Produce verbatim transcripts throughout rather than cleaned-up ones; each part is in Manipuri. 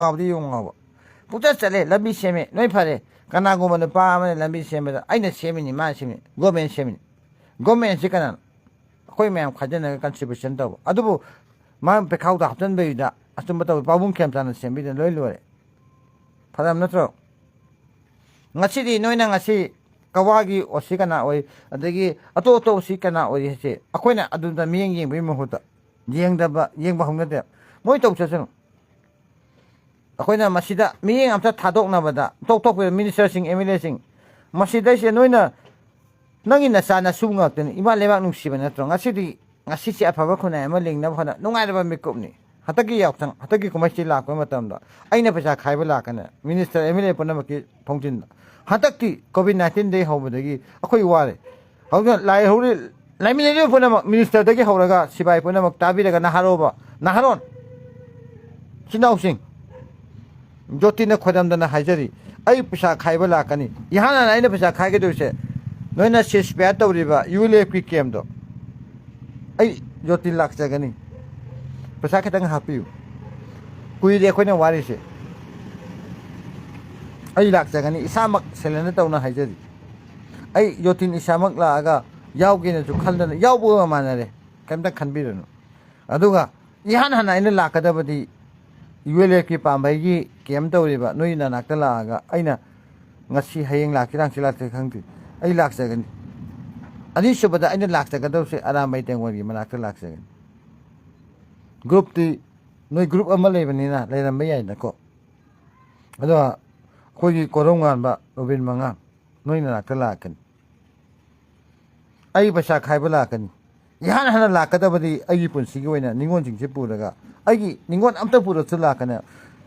ꯉꯥꯎꯕꯗꯤ ꯌꯦꯡꯉꯣ ꯉꯥꯎꯕ꯫ ꯄꯨꯡꯆꯠ ꯆꯠꯂꯦ, ꯂꯝꯕꯤ ꯁꯦꯝꯃꯦ, ꯂꯣꯏ ꯐꯔꯦ꯫ ꯀꯅꯥꯒꯨꯝꯕ ꯅꯨꯄꯥ ꯑꯃꯅ ꯂꯝꯕꯤ ꯁꯦꯝꯕꯗ ꯑꯩꯅ ꯁꯦꯝꯃꯤꯅꯤ, ꯃꯥꯅ ꯁꯦꯝꯃꯤꯅꯤ, ꯒꯣꯔꯃꯦꯟ ꯁꯦꯝꯃꯤꯅꯤ꯫ ꯒꯣꯔꯃꯦꯟꯁꯤ ꯀꯅꯥꯅꯣ? ꯑꯩꯈꯣꯏ ꯃꯌꯥꯝ ꯈꯥꯏꯖꯤꯟꯅꯔꯒ ꯀꯟꯇ꯭ꯔꯤꯕ꯭ꯌꯨꯁꯟ ꯇꯧꯕ꯫ ꯑꯗꯨꯕꯨ ꯃꯥ ꯄꯩꯈꯥꯎꯗ ꯍꯥꯞꯆꯤꯟꯕꯩꯗ ꯑꯆꯨꯝꯕ ꯇꯧꯕ ꯄꯥꯕꯨꯡ ꯈꯦꯝꯆꯥꯟꯅ ꯁꯦꯝꯕꯤꯗꯅ ꯂꯣꯏ ꯂꯣꯏꯔꯦ꯫ ꯐꯔꯝ ꯅꯠꯇ꯭ꯔꯣ? ꯉꯁꯤꯗꯤ ꯅꯣꯏꯅ ꯉꯁꯤ ꯀꯋꯥꯒꯤ ꯑꯣꯁꯤ ꯀꯅꯥ ꯑꯣꯏ, ꯑꯗꯒꯤ ꯑꯇꯣꯞ ꯑꯇꯣꯞ ꯑꯣꯁꯤ ꯀꯅꯥ ꯑꯣꯏ ꯍꯥꯏꯁꯦ ꯑꯩꯈꯣꯏꯅ ꯑꯗꯨꯗ ꯃꯤꯠꯌꯦꯡ ꯌꯦꯡꯕꯒꯤ ꯃꯍꯨꯠꯇ ꯌꯦꯡꯗꯕ, ꯌꯦꯡꯕ ꯍꯧꯅꯗꯦ꯫ ꯃꯣꯏ ꯇꯧ ꯆꯠꯁꯅꯨ꯫ ꯑꯩꯈꯣꯏꯅ ꯃꯁꯤꯗ ꯃꯤꯠꯌꯦꯡ ꯑꯝꯇ ꯊꯥꯗꯣꯛꯅꯕꯗ ꯇꯣꯛ ꯇꯣꯛꯄꯗ ꯃꯤꯅꯤꯁꯇꯔꯁꯤꯡ, ꯑꯦꯝ ꯑꯦꯜ ꯑꯦꯁꯤꯡ, ꯃꯁꯤꯗꯩꯁꯦ ꯅꯣꯏꯅ ꯅꯪꯒꯤ ꯅꯆꯥ ꯅꯁꯨ ꯉꯥꯛꯇꯅꯤ꯫ ꯏꯃꯥ ꯂꯩꯕꯥꯛ ꯅꯨꯡꯁꯤꯕ ꯅꯠꯇ꯭ꯔꯣ? ꯉꯁꯤꯗꯤ, ꯉꯁꯤꯁꯦ ꯑꯐꯕ ꯈꯨꯟꯅꯥꯏ ꯑꯃ ꯂꯤꯡꯅꯕ ꯍꯣꯠꯅ ꯅꯨꯡꯉꯥꯏꯔꯕ ꯃꯤꯀꯨꯞꯅꯤ꯫ ꯍꯟꯗꯛꯀꯤ ꯌꯥꯎꯁꯪ, ꯍꯟꯗꯛꯀꯤ ꯀꯨꯝꯍꯩꯁꯤ ꯂꯥꯛꯄ ꯃꯇꯝꯗ ꯑꯩꯅ ꯄꯩꯁꯥ ꯈꯥꯏꯕ ꯂꯥꯛꯀꯅꯤ ꯃꯤꯅꯤꯁꯇꯔ, ꯑꯦꯝ ꯑꯦꯜ ꯑꯦ ꯄꯨꯝꯅꯃꯛꯀꯤ ꯊꯣꯡꯖꯤꯟꯗ꯫ ꯍꯟꯗꯛꯇꯤ ꯀꯣꯚꯤꯗ ꯅꯥꯏꯟꯇꯤꯟꯗꯒꯤ ꯍꯧꯕꯗꯒꯤ ꯑꯩꯈꯣꯏ ꯋꯥꯔꯦ꯫ ꯍꯧꯖꯤꯛ ꯂꯥꯏ ꯍꯧꯔꯤ, ꯂꯩꯃꯤꯟꯅꯔꯤꯕ ꯄꯨꯝꯅꯃꯛ, ꯃꯤꯅꯤꯁꯇꯔꯗꯒꯤ ꯍꯧꯔꯒ ꯁꯤꯐꯥꯏ ꯄꯨꯝꯅꯃꯛ ꯇꯥꯕꯤꯔꯒ ꯅꯍꯥꯔꯣꯕ, ꯅꯍꯥꯔꯣꯟ, ꯏꯆꯤꯟ ꯏꯅꯥꯎꯁꯤꯡ, ꯖꯣꯇꯤꯅ ꯈꯣꯏꯔꯝꯗꯅ ꯍꯥꯏꯖꯔꯤ, ꯑꯩ ꯄꯩꯁꯥ ꯈꯥꯏꯕ ꯂꯥꯛꯀꯅꯤ꯫ ꯏꯍꯥꯟ ꯍꯥꯟꯅ ꯑꯩꯅ ꯄꯩꯁꯥ ꯈꯥꯏꯒꯗꯣꯏꯁꯦ ꯅꯣꯏꯅ ceasefire ꯇꯧꯔꯤꯕ ꯌꯨ ꯑꯦꯜ ꯑꯦꯐꯀꯤ ꯀꯦꯝꯗꯣ ꯑꯩ ꯖꯣꯇꯤ ꯂꯥꯛꯆꯒꯅꯤ꯫ ꯄꯩꯁꯥ ꯈꯤꯇꯪ ꯍꯥꯞꯄꯤꯌꯨ꯫ ꯀꯨꯏꯔꯦ ꯑꯩꯈꯣꯏꯅ ꯋꯥꯔꯤꯁꯦ꯫ ꯑꯩ ꯂꯥꯛꯆꯒꯅꯤ, ꯏꯁꯥꯃꯛ ꯁꯦꯂꯦꯟꯗꯔ ꯇꯧꯅ ꯍꯥꯏꯖꯔꯤ꯫ ꯑꯩ ꯖꯣꯇꯤꯟ ꯏꯁꯥꯃꯛ ꯂꯥꯛꯑꯒ ꯌꯥꯎꯒꯦꯅꯁꯨ ꯈꯟꯗꯅ, ꯌꯥꯎꯕꯒ ꯃꯥꯟꯅꯔꯦ, ꯀꯩꯝꯇ ꯈꯟꯕꯤꯔꯨꯅꯨ꯫ ꯑꯗꯨꯒ ꯏꯍꯥꯟ ꯍꯥꯟꯅ ꯑꯩꯅ ꯂꯥꯛꯀꯗꯕꯗꯤ ꯌꯨ ꯑꯦꯜ ꯑꯦꯐꯀꯤ ꯄꯥꯝꯕꯩꯒꯤ ꯀꯦꯝ ꯇꯧꯔꯤꯕ ꯅꯣꯏ ꯅꯅꯥꯛꯇ ꯂꯥꯛꯑꯒ ꯑꯩꯅ ꯉꯁꯤ, ꯍꯌꯦꯡ ꯂꯥꯛꯀꯦꯔꯥ ꯍꯪꯆꯤꯠ ꯂꯥꯛꯀꯦꯔꯥ ꯈꯪꯗꯦ, ꯑꯩ ꯂꯥꯛꯆꯒꯅꯤ꯫ ꯑꯅꯤꯁꯨꯕꯗ ꯑꯩꯅ ꯂꯥꯛꯆꯒꯗꯕꯁꯦ ꯑꯔꯥꯝꯕꯥꯏ ꯇꯦꯡꯒꯣꯜꯒꯤ ꯃꯅꯥꯛꯇ ꯂꯥꯛꯆꯒꯅꯤ꯫ ꯒ꯭ꯔꯨꯞꯇꯤ ꯅꯣꯏ ꯒ꯭ꯔꯨꯞ ꯑꯃ ꯂꯩꯕꯅꯤꯅ ꯂꯩꯔꯝꯕ ꯌꯥꯏꯅꯀꯣ꯫ ꯑꯗꯣ ꯑꯩꯈꯣꯏꯒꯤ ꯀꯣꯔꯧꯉꯥꯟꯕ ꯔꯣꯕꯤꯟ ꯃꯉꯥꯡ ꯅꯣꯏ ꯅꯅꯥꯛꯇ ꯂꯥꯛꯀꯅꯤ꯫ ꯑꯩ ꯄꯩꯁꯥ ꯈꯥꯏꯕ ꯂꯥꯛꯀꯅꯤ꯫ ꯏꯍꯥꯟ ꯍꯥꯟꯅ ꯂꯥꯛꯀꯗꯕꯗꯤ ꯑꯩꯒꯤ ꯄꯨꯟꯁꯤꯒꯤ ꯑꯣꯏꯅ ꯅꯤꯉꯣꯜꯁꯤꯡꯁꯦ ꯄꯨꯔꯒ, ꯑꯩꯒꯤ ꯅꯤꯉꯣꯜ ꯑꯝꯇ ꯄꯨꯔꯁꯨ ꯂꯥꯛꯀꯅꯤ꯫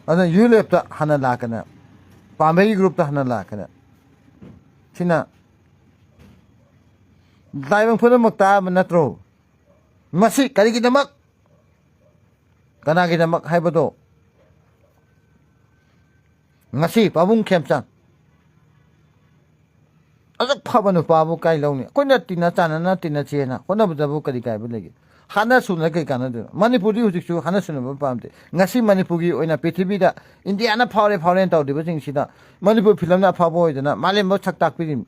ꯑꯗꯨꯅ ꯌꯨ ꯑꯦꯜ ꯑꯦꯐꯇ ꯍꯥꯟꯅ ꯂꯥꯛꯀꯅꯤ, ꯄꯥꯝꯕꯩꯒꯤ ꯒ꯭ꯔꯨꯞꯇ ꯍꯥꯟꯅ ꯂꯥꯛꯀꯅꯤ꯫ ꯁꯤꯅ ꯂꯥꯏꯕꯛ ꯄꯨꯝꯅꯃꯛ ꯇꯥꯕ ꯅꯠꯇ꯭ꯔꯣ? ꯃꯁꯤ ꯀꯔꯤꯒꯤꯗꯃꯛ, ꯀꯅꯥꯒꯤꯗꯃꯛ ꯍꯥꯏꯕꯗꯣ ꯉꯁꯤ ꯄꯥꯕꯨꯡ ꯈꯦꯝꯆꯥꯟ ꯑꯁꯨꯛ ꯐꯕ ꯅꯨꯄꯥꯕꯨ ꯀꯥꯏ ꯂꯧꯅꯤ? ꯑꯩꯈꯣꯏꯅ ꯇꯤꯟꯅ ꯆꯥꯟꯅꯅ ꯇꯤꯟꯅꯁꯦꯅ ꯍꯣꯠꯅꯕꯗꯕꯨ ꯀꯔꯤ ꯀꯥꯏꯕ ꯂꯩꯒꯦ? ꯍꯥꯠꯅ ꯁꯨꯅ ꯀꯩ ꯀꯥꯟꯅꯗꯣꯏꯅꯣ? ꯃꯅꯤꯄꯨꯔꯗꯤ ꯍꯧꯖꯤꯛꯁꯨ ꯍꯥꯠꯅ ꯁꯨꯅꯕ ꯄꯥꯝꯗꯦ꯫ ꯉꯁꯤ ꯃꯅꯤꯄꯨꯔꯒꯤ ꯑꯣꯏꯅ ꯄ꯭ꯔꯤꯊꯤꯕꯤꯗ ꯏꯟꯗꯤꯌꯥꯅ ꯐꯥꯎꯔꯦ, ꯐꯥꯎꯔꯦꯅ ꯇꯧꯔꯤꯕꯁꯤꯡꯁꯤꯗ ꯃꯅꯤꯄꯨꯔ ꯐꯤꯂꯝꯅ ꯑꯐꯥꯎꯕ ꯑꯣꯏꯗꯅ ꯃꯥꯂꯦꯝꯕ ꯁꯛ ꯇꯥꯛꯄꯤꯔꯤꯕꯅꯤ꯫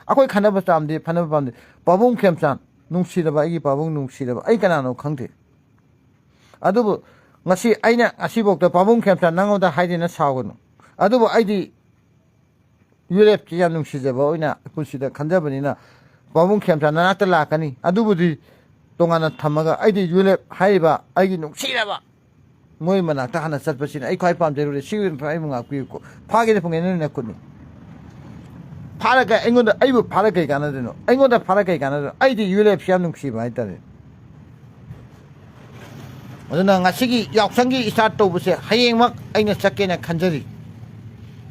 ꯑꯩꯈꯣꯏ ꯈꯟꯅꯕ ꯆꯥꯝꯗꯦ, ꯐꯅꯕ ꯄꯥꯝꯗꯦ꯫ ꯄꯥꯕꯨꯡ ꯈꯦꯝꯆꯥꯟ, ꯅꯨꯡꯁꯤꯔꯕ ꯑꯩꯒꯤ ꯄꯥꯕꯨꯡ, ꯅꯨꯡꯁꯤꯔꯕ ꯑꯩ ꯀꯅꯥꯅꯣ ꯈꯪꯗꯦ꯫ ꯑꯗꯨꯕꯨ ꯉꯁꯤ ꯑꯩꯅ ꯉꯁꯤꯐꯥꯎꯗ ꯄꯥꯕꯨꯡ ꯈꯦꯝꯆꯥꯟ ꯅꯉꯣꯟꯗ ꯍꯥꯏꯗꯦꯅ ꯁꯥꯎꯒꯅꯨ꯫ ꯑꯗꯨꯕꯨ ꯑꯩꯗꯤ ꯌꯨ ꯑꯦꯜ ꯑꯦꯐꯁꯤ ꯌꯥꯝ ꯅꯨꯡꯁꯤꯖꯕ ꯑꯣꯏꯅ ꯄꯨꯟꯁꯤꯗ ꯈꯟꯖꯕꯅꯤꯅ, ꯄꯥꯕꯨꯡ ꯈꯦꯝꯆꯥꯟ ꯅꯅꯥꯛꯇ ꯂꯥꯛꯀꯅꯤ꯫ ꯑꯗꯨꯕꯨꯗꯤ ꯇꯣꯉꯥꯟꯅ ꯊꯝꯃꯒ, ꯑꯩꯗꯤ ꯌꯨ ꯑꯦꯜ ꯑꯦꯐ ꯍꯥꯏꯔꯤꯕ ꯑꯩꯒꯤ ꯅꯨꯡꯁꯤꯔꯕ ꯃꯣꯏ ꯃꯅꯥꯛꯇ ꯍꯥꯟꯅ ꯆꯠꯄꯁꯤꯅ ꯑꯩ ꯈ꯭ꯋꯥꯏ ꯄꯥꯝꯖꯔꯨꯔꯦ꯫ ꯁꯤ ꯑꯣꯏꯅ ꯑꯩꯕꯨ ꯉꯥꯛꯄꯤꯌꯨꯀꯣ꯫ ꯐꯥꯒꯦꯗꯤ ꯐꯪꯉꯦ, ꯅꯣꯏꯅ ꯈꯨꯠꯅꯤ꯫ ꯐꯥꯔꯒ ꯑꯩꯉꯣꯟꯗ, ꯑꯩꯕꯨ ꯐꯥꯔꯒ ꯀꯩ ꯀꯥꯟꯅꯗꯣꯏꯅꯣ? ꯑꯩꯉꯣꯟꯗ ꯐꯥꯔꯒ ꯀꯩ ꯀꯥꯟꯅꯗꯣꯏꯅꯣ? ꯑꯩꯗꯤ ꯌꯨ ꯑꯦꯜ ꯑꯦꯐꯁꯤ ꯌꯥꯝ ꯅꯨꯡꯁꯤꯕ ꯍꯥꯏꯇꯥꯔꯦ꯫ ꯑꯗꯨꯅ ꯉꯁꯤꯒꯤ ꯌꯥꯎꯁꯪꯒꯤ ꯏꯁꯇꯥꯔꯠ ꯇꯧꯕꯁꯦ ꯍꯌꯦꯡꯃꯛ ꯑꯩꯅ ꯆꯠꯀꯦꯅ ꯈꯟꯖꯔꯤ꯫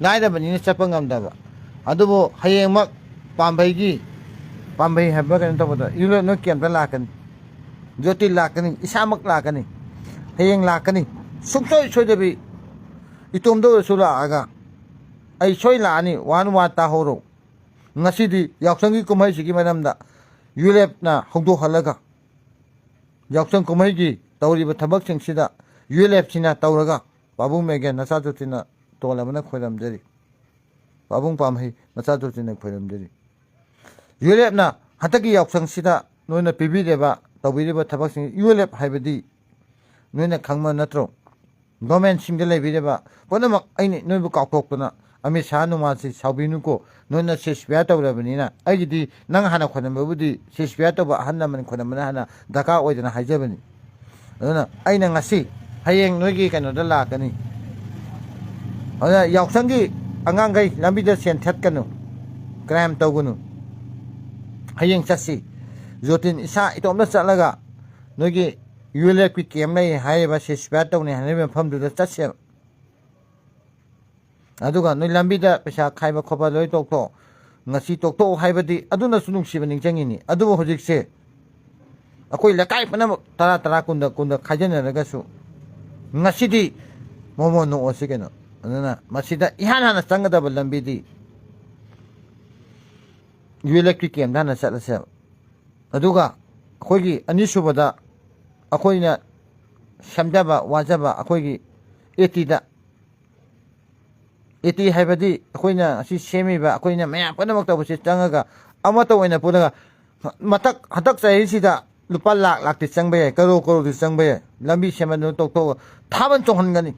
ꯂꯥꯏꯔꯕꯅꯤꯅ ꯆꯠꯄ ꯉꯝꯗꯕ꯫ ꯑꯗꯨꯕꯨ ꯍꯌꯦꯡꯃꯛ ꯄꯥꯝꯕꯩꯒꯤ, ꯄꯥꯝꯕꯩ ꯍꯥꯏꯕ ꯀꯩꯅꯣ ꯇꯧꯕꯗ, ꯌꯨ ꯑꯦꯜ ꯑꯦꯐ ꯅꯣꯏ ꯀꯦꯝꯞꯇ ꯂꯥꯛꯀꯅꯤ꯫ ꯖꯣꯇꯤ ꯂꯥꯛꯀꯅꯤ, ꯏꯁꯥꯃꯛ ꯂꯥꯛꯀꯅꯤ, ꯍꯌꯦꯡ ꯂꯥꯛꯀꯅꯤ꯫ ꯁꯨꯡꯁꯣꯏ ꯁꯣꯏꯗꯕꯤ ꯏꯇꯣꯝꯗ ꯑꯣꯏꯔꯁꯨ ꯂꯥꯛꯑꯒ ꯑꯩ ꯁꯣꯏ ꯂꯥꯛꯑꯅꯤ꯫ ꯋꯥꯟ ꯋꯥ ꯇꯥꯍꯧꯔꯣ꯫ ꯉꯁꯤꯗꯤ ꯌꯥꯎꯁꯪꯒꯤ ꯀꯨꯝꯍꯩꯁꯤꯒꯤ ꯃꯔꯝꯗ ꯌꯨ ꯑꯦꯜ ꯑꯦꯐꯅ ꯍꯧꯗꯣꯛꯍꯜꯂꯒ, ꯌꯥꯎꯁꯪ ꯀꯨꯝꯍꯩꯒꯤ ꯇꯧꯔꯤꯕ ꯊꯕꯛꯁꯤꯡꯁꯤꯗ ꯌꯨ ꯑꯦꯜ ꯑꯦꯐꯁꯤꯅ ꯇꯧꯔꯒ, ꯄꯥꯕꯨꯡ ꯃꯦꯒꯦꯟ ꯅꯆꯥ ꯖꯣꯇꯤꯅ ꯇꯣꯜ ꯑꯃꯅ ꯈꯣꯏꯔꯝꯖꯔꯤ꯫ ꯄꯥꯕꯨꯡ ꯄꯥꯝꯍꯩ ꯅꯆꯥ ꯖꯣꯇꯤꯅ ꯈꯣꯏꯔꯝꯖꯔꯤ꯫ ꯌꯨ ꯑꯦꯜ ꯑꯦꯐꯅ ꯍꯟꯗꯛꯀꯤ ꯌꯥꯎꯁꯪꯁꯤꯗ ꯅꯣꯏꯅ ꯄꯤꯕꯤꯔꯤꯕ, ꯇꯧꯕꯤꯔꯤꯕ ꯊꯕꯛꯁꯤꯡ, ꯌꯨ ꯑꯦꯜ ꯑꯦꯐ ꯍꯥꯏꯕꯗꯤ ꯅꯣꯏꯅ ꯈꯪꯕ ꯅꯠꯇ꯭ꯔꯣ? ꯒꯣꯔꯃꯦꯟꯁꯤꯡꯗ ꯂꯩꯕꯤꯔꯤꯕ ꯄꯨꯝꯅꯃꯛ, ꯑꯩꯅ ꯅꯣꯏꯕꯨ ꯀꯥꯎꯊꯣꯛꯇꯅ, ꯑꯃꯤꯠ ꯁꯥꯍ ꯅꯨꯡꯃꯥꯟꯁꯤ ꯁꯥꯎꯕꯤꯅꯨꯀꯣ, ꯅꯣꯏꯅ ꯁꯤꯁꯄꯤꯌꯥꯔ ꯇꯧꯔꯕꯅꯤꯅ꯫ ꯑꯩꯒꯤꯗꯤ ꯅꯪ ꯍꯥꯟꯅ ꯈꯣꯏꯔꯝꯕꯕꯨꯗꯤ ꯁꯤꯁꯄꯤꯌꯥꯔ ꯇꯧꯕ ꯑꯍꯜ ꯂꯃꯟ ꯈꯣꯏꯔꯝꯕꯅ ꯍꯥꯟꯅ ꯗꯔꯀꯥꯔ ꯑꯣꯏꯗꯅ ꯍꯥꯏꯖꯕꯅꯤ꯫ ꯑꯗꯨꯅ ꯑꯩꯅ ꯉꯁꯤ, ꯍꯌꯦꯡ ꯅꯣꯏꯒꯤ ꯀꯩꯅꯣꯗ ꯂꯥꯛꯀꯅꯤ꯫ ꯑꯗꯨꯅ ꯌꯥꯎꯁꯪꯒꯤ ꯑꯉꯥꯡꯈꯩ ꯂꯝꯕꯤꯗ ꯁꯦꯟ ꯊꯠꯀꯅꯨ, ꯀ꯭ꯔꯥꯏꯝ ꯇꯧꯒꯅꯨ꯫ ꯍꯌꯦꯡ ꯆꯠꯁꯤ꯫ ꯖꯣꯇꯤꯟ ꯏꯁꯥ ꯏꯇꯣꯝꯇ ꯆꯠꯂꯒ ꯅꯣꯏꯒꯤ ꯌꯨ ꯑꯦꯜ ꯑꯦꯐꯀꯤ ꯀꯦꯝ ꯂꯩ ꯍꯥꯏꯔꯤꯕ, ꯁꯤꯁꯄꯤꯌꯥꯔ ꯇꯧꯅꯤ ꯍꯥꯏꯔꯤꯕ ꯃꯐꯝꯗꯨꯗ ꯆꯠꯁꯦꯕ꯫ ꯑꯗꯨꯒ ꯅꯣꯏ ꯂꯝꯕꯤꯗ ꯄꯩꯁꯥ ꯈꯥꯏꯕ ꯈꯣꯠꯄ ꯂꯣꯏ ꯇꯣꯛꯊꯣꯛꯑꯣ꯫ ꯉꯁꯤ ꯇꯣꯛꯊꯣꯛꯑꯣ ꯍꯥꯏꯕꯗꯤ ꯑꯗꯨꯅꯁꯨ ꯅꯨꯡꯁꯤꯕ ꯅꯤꯡꯁꯤꯡꯉꯤꯅꯤ꯫ ꯑꯗꯨꯕꯨ ꯍꯧꯖꯤꯛꯁꯦ ꯑꯩꯈꯣꯏ ꯂꯩꯀꯥꯏ ꯄꯨꯝꯅꯃꯛ ꯇꯔꯥ ꯇꯔꯥ, ꯀꯨꯟꯗ ꯀꯨꯟꯗ ꯈꯥꯏꯖꯤꯟꯅꯔꯒꯁꯨ ꯉꯁꯤꯗꯤ ꯃꯣꯃꯣꯟ ꯅꯣꯛꯑꯁꯤ ꯀꯩꯅꯣ꯫ ꯑꯗꯨꯅ ꯃꯁꯤꯗ ꯏꯍꯥꯟ ꯍꯥꯟꯅ ꯆꯪꯒꯗꯕ ꯂꯝꯕꯤꯗꯤ ꯌꯨ ꯑꯦꯜ ꯑꯦꯐꯀꯤ ꯀꯦꯝꯗ ꯍꯥꯟꯅ ꯆꯠꯂꯁꯦꯕ꯫ ꯑꯗꯨꯒ ꯑꯩꯈꯣꯏꯒꯤ ꯑꯅꯤꯁꯨꯕꯗ ꯑꯩꯈꯣꯏꯅ ꯁꯦꯝꯖꯕ ꯋꯥꯖꯕ ꯑꯩꯈꯣꯏꯒꯤ ꯑꯦ ꯇꯤꯗ, ꯑꯦ ꯇꯤ ꯍꯥꯏꯕꯗꯤ ꯑꯩꯈꯣꯏꯅ ꯑꯁꯤ ꯁꯦꯝꯃꯤꯕ, ꯑꯩꯈꯣꯏꯅ ꯃꯌꯥꯝ ꯄꯨꯝꯅꯃꯛ ꯇꯧꯕꯁꯤ ꯆꯪꯉꯒ ꯑꯃꯠꯇ ꯑꯣꯏꯅ ꯄꯨꯜꯂꯒ ꯃꯊꯛ ꯍꯟꯗꯛ ꯆꯍꯤꯁꯤꯗ ꯂꯨꯄꯥ ꯂꯥꯛ ꯂꯥꯛꯇꯤ ꯆꯪꯕ ꯌꯥꯏ, ꯀꯔꯣꯔ ꯀꯔꯣꯔꯗꯤ ꯆꯪꯕ ꯌꯥꯏ꯫ ꯂꯝꯕꯤ ꯁꯦꯝꯕꯗꯨꯅ ꯇꯣꯛꯊꯣꯛꯑꯒ ꯊꯥꯕꯜ ꯆꯣꯡꯍꯟꯒꯅꯤ,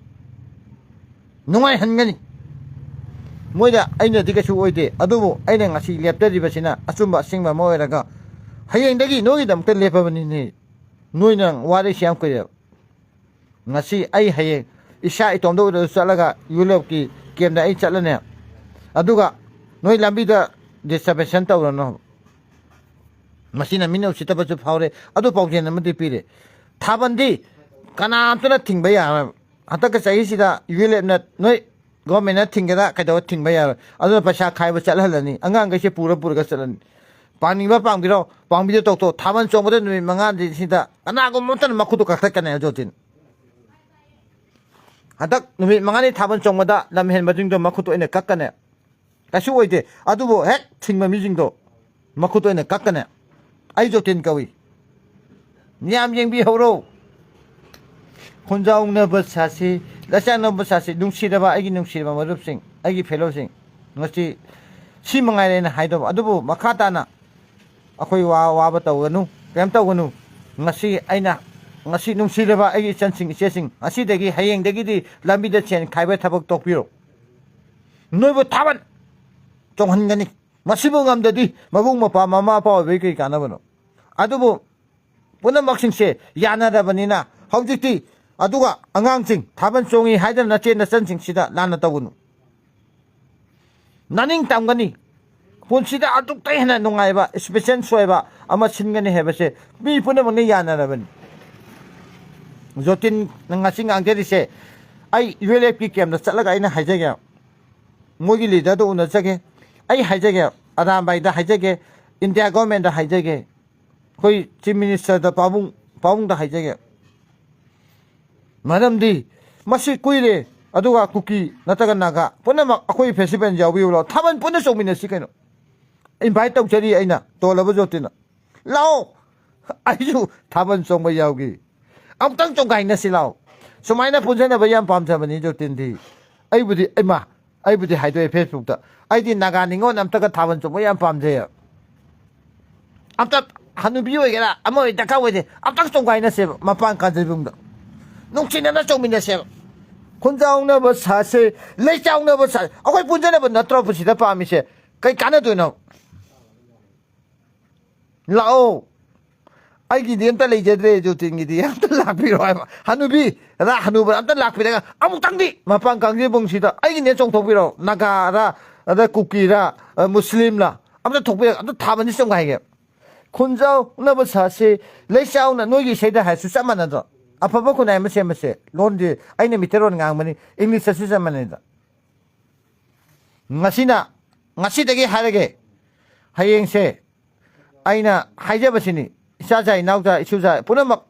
ꯅꯨꯡꯉꯥꯏꯍꯟꯒꯅꯤ꯫ ꯃꯣꯏꯗ ꯑꯩꯅꯗꯤ ꯀꯩꯁꯨ ꯑꯣꯏꯗꯦ, ꯑꯗꯨꯕꯨ ꯑꯩꯅ ꯉꯁꯤ ꯂꯦꯞꯆꯔꯤꯕꯁꯤꯅ ꯑꯆꯨꯝꯕ ꯑꯁꯦꯡꯕ ꯑꯃ ꯑꯣꯏꯔꯒ ꯍꯌꯦꯡꯗꯒꯤ ꯅꯣꯏꯒꯤꯗꯃꯛꯇ ꯂꯦꯞꯄꯕꯅꯤꯅꯦ꯫ ꯅꯣꯏꯅ ꯋꯥꯔꯤꯁꯤ ꯌꯥꯝ ꯀꯨꯏꯔꯦꯕ꯫ ꯉꯁꯤ ꯑꯩ ꯍꯌꯦꯡ ꯏꯁꯥ ꯏꯇꯣꯝꯇ ꯑꯣꯏꯔꯁꯨ ꯆꯠꯂꯒ ꯌꯨꯂꯦꯞꯀꯤ ꯀꯦꯝꯗ ꯑꯩ ꯆꯠꯂꯅꯤ꯫ ꯑꯗꯨꯒ ꯅꯣꯏ ꯂꯝꯕꯤꯗ ꯗꯤꯁꯇꯔꯕꯦꯟꯁꯟ ꯇꯧꯔꯅꯨ꯫ ꯃꯁꯤꯅ ꯃꯤꯅ ꯎꯁꯤꯠꯇꯕꯁꯨ ꯐꯥꯎꯔꯦ꯫ ꯑꯗꯨ ꯄꯥꯎꯖꯦꯜ ꯑꯃꯗꯤ ꯄꯤꯔꯦ, ꯊꯥꯕꯜꯗꯤ ꯀꯅꯥꯝꯇꯅ ꯊꯤꯡꯕ ꯌꯥꯔꯣꯏ꯫ ꯍꯟꯗꯛꯀꯤ ꯆꯍꯤꯁꯤꯗ ꯌꯨꯂꯦꯞꯅ ꯅꯣꯏ ꯒꯣꯔꯃꯦꯟꯅ ꯊꯤꯡꯒꯦꯔꯥ ꯀꯩꯗꯧꯔ ꯊꯤꯡꯕ ꯌꯥꯔꯣꯏ꯫ ꯑꯗꯨꯅ ꯄꯩꯁꯥ ꯈꯥꯏꯕ ꯆꯠꯍꯜꯂꯅꯤ, ꯑꯉꯥꯡꯈꯩꯁꯦ ꯄꯨꯔ ꯄꯨꯔꯒ ꯆꯠꯂꯅꯤ꯫ ꯄꯥꯡꯅꯤꯡꯕ ꯄꯥꯡꯕꯤꯔꯣ, ꯄꯥꯡꯕꯤꯗ ꯇꯣꯛꯇꯣ꯫ ꯊꯥꯕꯜ ꯆꯣꯡꯕꯗ ꯅꯨꯃꯤꯠ ꯃꯉꯥꯅꯤꯁꯤꯗ ꯀꯅꯥꯒꯨꯝꯕ ꯑꯃꯠꯇꯅ ꯃꯈꯨꯠꯇꯣ ꯀꯛꯊꯠꯀꯅꯤ ꯍꯥꯏꯕ ꯖꯣꯇꯤꯟ꯫ ꯍꯟꯗꯛ ꯅꯨꯃꯤꯠ ꯃꯉꯥꯅꯤ ꯊꯥꯕꯜ ꯆꯣꯡꯕꯗ ꯂꯝ ꯍꯦꯟꯕꯁꯤꯡꯗꯣ ꯃꯈꯨꯠꯇꯣ ꯑꯩꯅ ꯀꯛꯀꯅꯤ꯫ ꯀꯩꯁꯨ ꯑꯣꯏꯗꯦ꯫ ꯑꯗꯨꯕꯨ ꯍꯦꯛ ꯊꯤꯡꯕ ꯃꯤꯁꯤꯡꯗꯣ ꯃꯈꯨꯠꯇꯣ ꯑꯩꯅ ꯀꯛꯀꯅꯤ꯫ ꯑꯩ ꯖꯣꯇꯤꯟ ꯀꯧꯏ꯫ ꯃꯤꯌꯥꯝ ꯌꯦꯡꯕꯤꯍꯧꯔꯣ꯫ ꯈꯨꯟꯖꯥꯎꯅꯕ ꯁꯥꯁꯤ, ꯂꯥꯏꯁꯥꯡꯅꯕ ꯁꯥꯁꯤ, ꯅꯨꯡꯁꯤꯔꯕ ꯑꯩꯒꯤ ꯅꯨꯡꯁꯤꯔꯕ ꯃꯔꯨꯞꯁꯤꯡ, ꯑꯩꯒꯤ ꯐꯦꯂꯣꯁꯤꯡ, ꯉꯁꯤ ꯁꯤ ꯃꯉꯥꯏꯔꯦ ꯑꯩꯅ ꯍꯥꯏꯗꯧꯕ꯫ ꯑꯗꯨꯕꯨ ꯃꯈꯥ ꯇꯥꯅ ꯑꯩꯈꯣꯏ ꯋꯥ ꯋꯥꯕ ꯇꯧꯒꯅꯨ, ꯀꯔꯤꯝ ꯇꯧꯒꯅꯨ꯫ ꯉꯁꯤ ꯑꯩꯅ, ꯉꯁꯤ ꯅꯨꯡꯁꯤꯔꯕ ꯑꯩꯒꯤ ꯏꯆꯟꯁꯤꯡ, ꯏꯆꯦꯁꯤꯡ, ꯉꯁꯤꯗꯒꯤ, ꯍꯌꯦꯡꯗꯒꯤꯗꯤ ꯂꯝꯕꯤꯗ ꯁꯦꯟ ꯈꯥꯏꯕ ꯊꯕꯛ ꯇꯣꯛꯄꯤꯔꯣ꯫ ꯅꯣꯏꯕꯨ ꯊꯥꯕꯜ ꯆꯣꯡꯍꯟꯒꯅꯤ꯫ ꯃꯁꯤꯕꯨ ꯉꯝꯗꯗꯤ ꯃꯕꯨꯡ ꯃꯧꯄ꯭ꯋꯥ ꯃꯃꯥ ꯃꯄꯥ ꯑꯣꯏꯕꯒꯤ ꯀꯔꯤ ꯀꯥꯟꯅꯕꯅꯣ? ꯑꯗꯨꯕꯨ ꯄꯨꯝꯅꯃꯛꯁꯤꯡꯁꯦ ꯌꯥꯅꯔꯕꯅꯤꯅ ꯍꯧꯖꯤꯛꯇꯤ, ꯑꯗꯨꯒ ꯑꯉꯥꯡꯁꯤꯡ ꯊꯥꯕꯜ ꯆꯣꯡꯉꯤ ꯍꯥꯏꯗꯅ ꯅꯆꯦ ꯅꯆꯟꯁꯤꯡꯁꯤꯗ ꯂꯥꯟꯅ ꯇꯧꯒꯅꯨ꯫ ꯅꯅꯤꯡ ꯇꯝꯒꯅꯤ꯫ ꯄꯨꯟꯁꯤꯗ ꯑꯗꯨꯛꯇ ꯍꯦꯟꯅ ꯅꯨꯡꯉꯥꯏꯕ, ꯏꯁꯄꯦꯁꯦꯜ ꯑꯣꯏꯕ ꯑꯃ ꯁꯤꯟꯒꯅꯤ ꯍꯥꯏꯕꯁꯦ ꯃꯤ ꯄꯨꯝꯅꯃꯛꯅ ꯌꯥꯅꯔꯕꯅꯤ꯫ ꯖꯣꯇꯤꯟ ꯉꯁꯤ ꯉꯥꯡꯖꯔꯤꯁꯦ, ꯑꯩ ꯌꯨ ꯑꯦꯜ ꯑꯦꯐꯀꯤ ꯀꯦꯝꯗ ꯆꯠꯂꯒ ꯑꯩꯅ ꯍꯥꯏꯖꯒꯦ, ꯃꯣꯏꯒꯤ ꯂꯤꯗꯔꯗ ꯎꯅꯖꯒꯦ, ꯑꯩ ꯍꯥꯏꯖꯒꯦ, ꯑꯔꯥꯝꯕꯥꯏꯗ ꯍꯥꯏꯖꯒꯦ, ꯏꯟꯗꯤꯌꯥ ꯒꯣꯔꯃꯦꯟꯗ ꯍꯥꯏꯖꯒꯦ, ꯑꯩꯈꯣꯏ ꯆꯤꯐ ꯃꯤꯅꯤꯁꯇꯔꯗ, ꯄꯥꯕꯨꯡ, ꯄꯥꯕꯨꯡꯗ ꯍꯥꯏꯖꯒꯦ꯫ ꯃꯔꯝꯗꯤ ꯃꯁꯤ ꯀꯨꯏꯔꯦ꯫ ꯑꯗꯨꯒ ꯀꯨꯀꯤ ꯅꯠꯇ꯭ꯔꯒ ꯅꯥꯒꯥ ꯄꯨꯝꯅꯃꯛ ꯑꯩꯈꯣꯏ ꯐꯦꯁꯇꯤꯚꯦꯜ ꯌꯥꯎꯕꯤꯌꯨ ꯂꯥꯛꯑꯣ, ꯊꯥꯕꯜ ꯄꯨꯟꯅ ꯆꯣꯡꯃꯤꯟꯅꯁꯤ ꯀꯩꯅꯣ꯫ ꯏꯟꯚꯥꯏꯠ ꯇꯧꯖꯔꯤ ꯑꯩꯅ, ꯇꯣꯜꯂꯕ ꯖꯣꯇꯤꯟꯅ꯫ ꯂꯥꯛꯑꯣ, ꯑꯩꯁꯨ ꯊꯥꯕꯜ ꯆꯣꯡꯕ ꯌꯥꯎꯒꯦ꯫ ꯑꯃꯨꯛꯇꯪ ꯆꯣꯡꯒꯥꯏꯅꯁꯤ ꯂꯥꯛꯑꯣ꯫ ꯁꯨꯃꯥꯏꯅ ꯄꯨꯟꯁꯤꯟꯅꯕ ꯌꯥꯝ ꯄꯥꯝꯖꯕꯅꯤ ꯖꯣꯇꯤꯟꯗꯤ꯫ ꯑꯩꯕꯨꯗꯤ, ꯏꯃꯥ, ꯑꯩꯕꯨꯗꯤ ꯍꯥꯏꯗꯣꯛꯑꯦ Facebookꯇ, ꯑꯩꯗꯤ ꯅꯥꯒꯥ ꯅꯤꯉꯣꯜ ꯑꯝꯇꯒ ꯊꯥꯕꯜ ꯆꯣꯡꯕ ꯌꯥꯝ ꯄꯥꯝꯖꯩ꯫ ꯑꯝꯇ ꯍꯅꯨꯕꯤ ꯑꯣꯏꯒꯦꯔꯥ ꯑꯃ ꯑꯣꯏ ꯗꯔꯀꯥꯔ ꯑꯣꯏꯗꯦ, ꯑꯝꯇꯪ ꯆꯣꯡꯒꯥꯏꯅꯁꯦꯕ ꯃꯄꯥꯟ ꯀꯥꯡꯖꯩꯕꯨꯡꯗ, ꯅꯨꯡꯁꯤꯅꯅ ꯆꯣꯡꯃꯤꯟꯅꯁꯦꯕ꯫ ꯈꯨꯟꯖꯥꯎꯅꯕ ꯁꯥꯁꯦ, ꯂꯩꯆꯥꯎꯅꯕ ꯁꯥꯁꯦ, ꯑꯩꯈꯣꯏ ꯄꯨꯟꯖꯅꯕ ꯅꯠꯇ꯭ꯔꯣ ꯄꯨꯟꯁꯤꯗ ꯄꯥꯝꯃꯤꯁꯦ? ꯀꯩ ꯀꯥꯟꯅꯗꯣꯏꯅꯣ? ꯂꯥꯛꯑꯣ꯫ ꯑꯩꯒꯤꯗꯤ ꯑꯝꯇ ꯂꯩꯖꯗ꯭ꯔꯦ, ꯖꯣꯇꯤꯟꯒꯤꯗꯤ ꯑꯝꯇ ꯂꯥꯛꯄꯤꯔꯣ ꯍꯥꯏꯕ꯫ ꯍꯅꯨꯕꯤ ꯔ ꯍꯅꯨꯕ ꯑꯝꯇ ꯂꯥꯛꯄꯤꯔꯒ ꯑꯃꯨꯛꯇꯪꯗꯤ ꯃꯄꯥꯟ ꯀꯥꯡꯖꯩꯕꯨꯡꯁꯤꯗ ꯑꯩꯒꯤꯅꯦ ꯆꯣꯡꯊꯣꯛꯄꯤꯔꯣ꯫ ꯅꯥꯒꯥꯔ, ꯑꯗ ꯀꯨꯀꯤꯔ, ꯑ, ꯃꯨꯁꯂꯤꯝꯂ, ꯑꯝꯇ ꯊꯣꯛꯄꯤꯔꯒ ꯑꯝꯇ ꯊꯥꯕꯜꯁꯤ ꯆꯣꯡꯒꯥꯏꯒꯦ꯫ ꯈꯨꯟꯖꯥꯎꯅꯕ ꯁꯥꯁꯤ, ꯂꯩꯆꯥꯎꯅ, ꯅꯣꯏꯒꯤ ꯏꯁꯩꯗ ꯍꯥꯏꯔꯁꯨ ꯆꯞ ꯃꯥꯟꯅꯗ꯭ꯔꯣ? ꯑꯐꯕ ꯈꯨꯟꯅꯥꯏ ꯑꯃ ꯁꯦꯝꯕꯁꯦ ꯂꯣꯟꯗꯤ ꯑꯩꯅ ꯃꯤꯇꯩꯔꯣꯟ ꯉꯥꯡꯕꯅꯤ, Englishꯇꯁꯨ ꯆꯞ ꯃꯥꯟꯅꯩꯗ꯫ ꯉꯁꯤꯅ, ꯉꯁꯤꯗꯒꯤ ꯍꯥꯏꯔꯒꯦ, ꯍꯌꯦꯡꯁꯦ ꯑꯩꯅ ꯍꯥꯏꯖꯕꯁꯤꯅꯤ, ꯏꯆꯥꯖꯥ, ꯏꯅꯥꯎꯖꯥ, ꯏꯁꯨꯖꯥ ꯄꯨꯝꯅꯃꯛ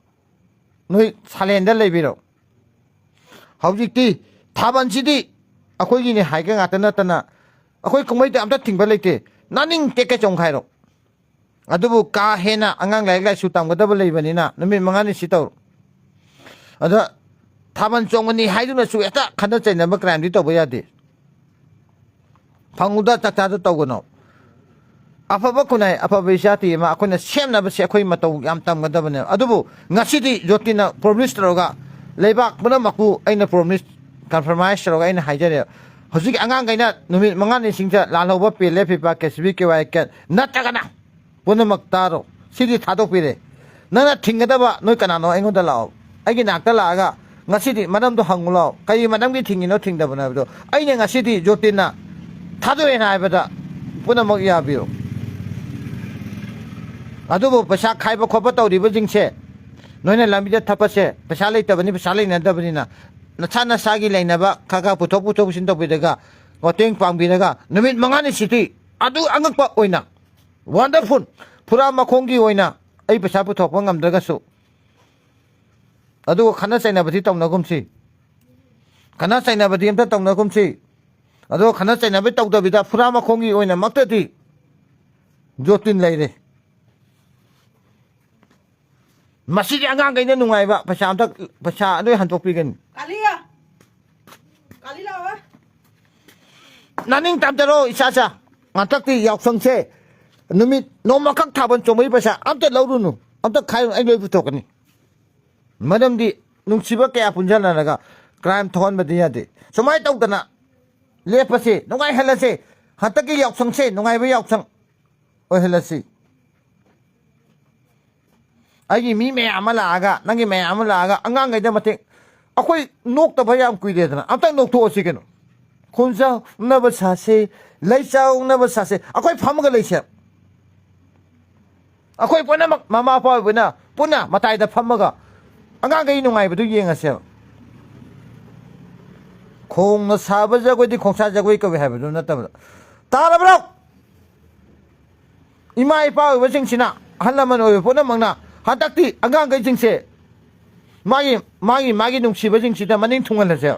ꯅꯣꯏ ꯁꯥꯂꯦꯟꯗ ꯂꯩꯕꯤꯔꯣ꯫ ꯍꯧꯖꯤꯛꯇꯤ ꯊꯥꯕꯜꯁꯤꯗꯤ ꯑꯩꯈꯣꯏꯒꯤꯅꯦ ꯍꯥꯏꯒ ꯉꯥꯛꯇ ꯅꯠꯇꯅ ꯑꯩꯈꯣꯏ ꯀꯨꯝꯍꯩꯗ ꯑꯝꯇ ꯊꯤꯡꯕ ꯂꯩꯇꯦ꯫ ꯅꯥꯅꯤꯡ ꯇꯦꯛꯀꯩ ꯆꯣꯡꯈꯥꯏꯔꯣ꯫ ꯑꯗꯨꯕꯨ ꯀꯥ ꯍꯦꯟꯅ ꯑꯉꯥꯡ ꯂꯥꯏꯔꯤꯛ ꯂꯥꯏꯁꯨ ꯇꯝꯒꯗꯕ ꯂꯩꯕꯅꯤꯅ ꯅꯨꯃꯤꯠ ꯃꯉꯥꯅꯤ ꯁꯤ ꯇꯧꯔꯣ꯫ ꯑꯗ ꯊꯥꯕꯜ ꯆꯣꯡꯒꯅꯤ ꯍꯥꯏꯗꯨꯅꯁꯨ ꯍꯦꯛꯇ ꯈꯠꯅ ꯆꯩꯅꯕ crimeꯗꯤ ꯇꯧꯕ ꯌꯥꯗꯦ꯫ ꯐꯪꯉꯨꯗ ꯆꯥꯛꯆꯥꯗ ꯇꯧꯒꯅꯣ꯫ ꯑꯐꯕ ꯈꯨꯟꯅꯥꯏ, ꯑꯐꯕ ꯏꯆꯥꯇꯤ ꯑꯃ ꯑꯩꯈꯣꯏꯅ ꯁꯦꯝꯅꯕꯁꯦ ꯑꯩꯈꯣꯏ ꯃꯇꯧ ꯌꯥꯝ ꯇꯝꯒꯗꯕꯅꯦꯕ꯫ ꯑꯗꯨꯕꯨ ꯉꯁꯤꯗꯤ ꯖꯣꯇꯤꯟꯅ promise ꯇꯧꯔꯒ ꯂꯩꯕꯥꯛ ꯄꯨꯝꯅꯃꯛꯄꯨ ꯑꯩꯅ promise, compromise ꯇꯧꯔꯒ ꯑꯩꯅ ꯍꯥꯏꯖꯔꯦ꯫ ꯍꯧꯖꯤꯛ ꯑꯉꯥꯡꯈꯩꯅ ꯅꯨꯃꯤꯠ ꯃꯉꯥꯅꯤꯁꯤꯡꯗ ꯂꯥꯜꯍꯧꯕ ꯄꯦ ꯂꯦꯐꯤꯄꯥ K C B K Y ꯀꯦ ꯅꯠꯇ꯭ꯔꯒꯅ ꯄꯨꯝꯅꯃꯛ ꯇꯥꯔꯣ꯫ ꯁꯤꯗꯤ ꯊꯥꯗꯣꯛꯄꯤꯔꯦ꯫ ꯅꯪꯅ ꯊꯤꯡꯒꯗꯕ ꯅꯣꯏ ꯀꯅꯥꯅꯣ ꯑꯩꯉꯣꯟꯗ ꯂꯥꯛꯑꯣ꯫ ꯑꯩꯒꯤ ꯅꯥꯛꯇ ꯂꯥꯛꯑꯒ ꯉꯁꯤꯗꯤ ꯃꯔꯝꯗꯣ ꯍꯪꯉꯨ ꯂꯥꯛꯑꯣ꯫ ꯀꯔꯤ ꯃꯔꯝꯒꯤ ꯊꯤꯡꯉꯤꯅꯣ ꯊꯤꯡꯗꯕꯅꯣ ꯍꯥꯏꯕꯗꯣ꯫ ꯑꯩꯅ ꯉꯁꯤꯗꯤ ꯖꯣꯇꯤꯟꯅ ꯊꯥꯗꯣꯛꯑꯦꯅ ꯍꯥꯏꯕꯗ ꯄꯨꯝꯅꯃꯛ ꯌꯥꯕꯤꯌꯨ꯫ ꯑꯗꯨꯕꯨ ꯄꯩꯁꯥ ꯈꯥꯏꯕ ꯈꯣꯠꯄ ꯇꯧꯔꯤꯕꯁꯤꯡꯁꯦ, ꯅꯣꯏꯅ ꯂꯝꯕꯤꯗ ꯊꯠꯄꯁꯦ, ꯄꯩꯁꯥ ꯂꯩꯇꯕꯅꯤ, ꯄꯩꯁꯥ ꯂꯩꯅꯗꯕꯅꯤꯅ ꯅꯁꯥ ꯅꯁꯥꯒꯤ ꯂꯩꯅꯕ ꯈꯔ ꯈꯔ ꯄꯨꯊꯣꯛ ꯄꯨꯊꯣꯛ ꯄꯨꯁꯤꯟ ꯇꯧꯕꯤꯔꯒ ꯃꯇꯦꯡ ꯄꯥꯡꯕꯤꯔꯒ ꯅꯨꯃꯤꯠ ꯃꯉꯥꯅꯤ ꯁꯤꯗꯤ ꯑꯗꯨ ꯑꯉꯛꯄ ꯑꯣꯏꯅ wonderful ꯐꯨꯔꯥ ꯃꯈꯣꯡꯒꯤ ꯑꯣꯏꯅ ꯑꯩ ꯄꯩꯁꯥ ꯄꯨꯊꯣꯛꯄ ꯉꯝꯗ꯭ꯔꯒꯁꯨ, ꯑꯗꯨꯒ ꯈꯠꯅ ꯆꯩꯅꯕꯗꯤ ꯇꯧꯅꯒꯨꯝꯁꯤ꯫ ꯈꯠꯅ ꯆꯩꯅꯕꯗꯤ ꯑꯝꯇ ꯇꯧꯅꯒꯨꯝꯁꯤ꯫ ꯑꯗꯨꯒ ꯈꯠꯅ ꯆꯩꯅꯕ ꯇꯧꯗꯕꯤꯗ ꯐꯨꯔꯥ ꯃꯈꯣꯡꯒꯤ ꯑꯣꯏꯅꯃꯛꯇꯗꯤ ꯖꯣꯇꯤꯟ ꯂꯩꯔꯦ꯫ ꯃꯁꯤꯗꯤ ꯑꯉꯥꯡꯈꯩꯅ ꯅꯨꯡꯉꯥꯏꯕ ꯄꯩꯁꯥ ꯑꯝꯇ, ꯄꯩꯁꯥ ꯂꯣꯏ ꯍꯟꯗꯣꯛꯄꯤꯒꯅꯤ꯫ ꯀꯥꯂꯤꯌꯥ, ꯀꯥꯂꯤ ꯂꯥꯛꯑꯣ꯫ ꯅꯅꯤꯡ ꯇꯝꯖꯔꯣ ꯏꯆꯥꯆꯥ꯫ ꯉꯥꯛꯇꯛꯇꯤ ꯌꯥꯎꯁꯪꯁꯦ ꯅꯨꯃꯤꯠ ꯅꯣꯡꯃꯈꯛ ꯊꯥꯕꯜ ꯆꯣꯡꯕꯒꯤ ꯄꯩꯁꯥ ꯑꯝꯇ ꯂꯧꯔꯨꯅꯨ, ꯑꯝꯇ ꯈꯥꯏꯔꯨꯅꯨ, ꯑꯩ ꯂꯣꯏ ꯄꯨꯊꯣꯛꯀꯅꯤ꯫ ꯃꯔꯝꯗꯤ ꯅꯨꯡꯁꯤꯕ ꯀꯌꯥ ꯄꯨꯟꯁꯤꯟꯅꯔꯒ ꯀ꯭ꯔꯥꯏꯝ ꯊꯣꯛꯍꯟꯕꯗꯤ ꯌꯥꯗꯦ꯫ ꯁꯨꯃꯥꯏꯅ ꯇꯧꯗꯅ ꯂꯦꯞꯄꯁꯦ, ꯅꯨꯡꯉꯥꯏꯍꯜꯂꯁꯦ꯫ ꯍꯟꯗꯛꯀꯤ ꯌꯥꯎꯁꯪꯁꯦ ꯅꯨꯡꯉꯥꯏꯕ ꯌꯥꯎꯁꯪ ꯑꯣꯏꯍꯜꯂꯁꯤ꯫ ꯑꯩꯒꯤ ꯃꯤ ꯃꯌꯥꯝ ꯑꯃ ꯂꯥꯛꯑꯒ, ꯅꯪꯒꯤ ꯃꯌꯥꯝ ꯑꯃ ꯂꯥꯛꯑꯒ, ꯑꯉꯥꯡꯈꯩꯗ ꯃꯇꯦꯡ, ꯑꯩꯈꯣꯏ ꯅꯣꯛꯇꯕ ꯌꯥꯝ ꯀꯨꯏꯔꯦꯗꯅ, ꯑꯝꯇꯪ ꯅꯣꯛꯊꯣꯛꯑꯁꯤ ꯀꯩꯅꯣ꯫ ꯈꯣꯟꯖꯥꯎꯅꯕ ꯁꯥꯁꯦ, ꯂꯩꯆꯥꯎꯅꯕ ꯁꯥꯁꯦ, ꯑꯩꯈꯣꯏ ꯐꯝꯃꯒ ꯂꯩꯁꯦ꯫ ꯑꯩꯈꯣꯏ ꯄꯨꯝꯅꯃꯛ ꯃꯃꯥ ꯃꯄꯥ ꯑꯣꯏꯕꯅ ꯄꯨꯟꯅ ꯃꯇꯥꯏꯗ ꯐꯝꯃꯒ ꯑꯉꯥꯡꯈꯩ ꯅꯨꯡꯉꯥꯏꯕꯗꯨ ꯌꯦꯡꯉꯁꯦꯕ꯫ ꯈꯣꯡꯅ ꯁꯥꯕ ꯖꯒꯣꯏꯗꯤ ꯈꯣꯡꯁꯥ ꯖꯒꯣꯏ ꯀꯧꯏ ꯍꯥꯏꯕꯗꯨ ꯅꯠꯇꯕꯗ꯫ ꯇꯥꯔꯕ꯭ꯔꯣ? ꯏꯃꯥ ꯏꯄꯥ ꯑꯣꯏꯕꯁꯤꯡꯁꯤꯅ, ꯑꯍꯜ ꯂꯃꯟ ꯑꯣꯏꯕ ꯄꯨꯝꯅꯃꯛꯅ ꯍꯟꯗꯛꯇꯤ ꯑꯉꯥꯡꯈꯩꯁꯤꯡꯁꯦ ꯃꯥꯒꯤ, ꯃꯥꯒꯤ, ꯃꯥꯒꯤ ꯅꯨꯡꯁꯤꯕꯁꯤꯡꯁꯤꯗ ꯃꯅꯤꯡ ꯊꯨꯡꯍꯜꯂꯁꯦ꯫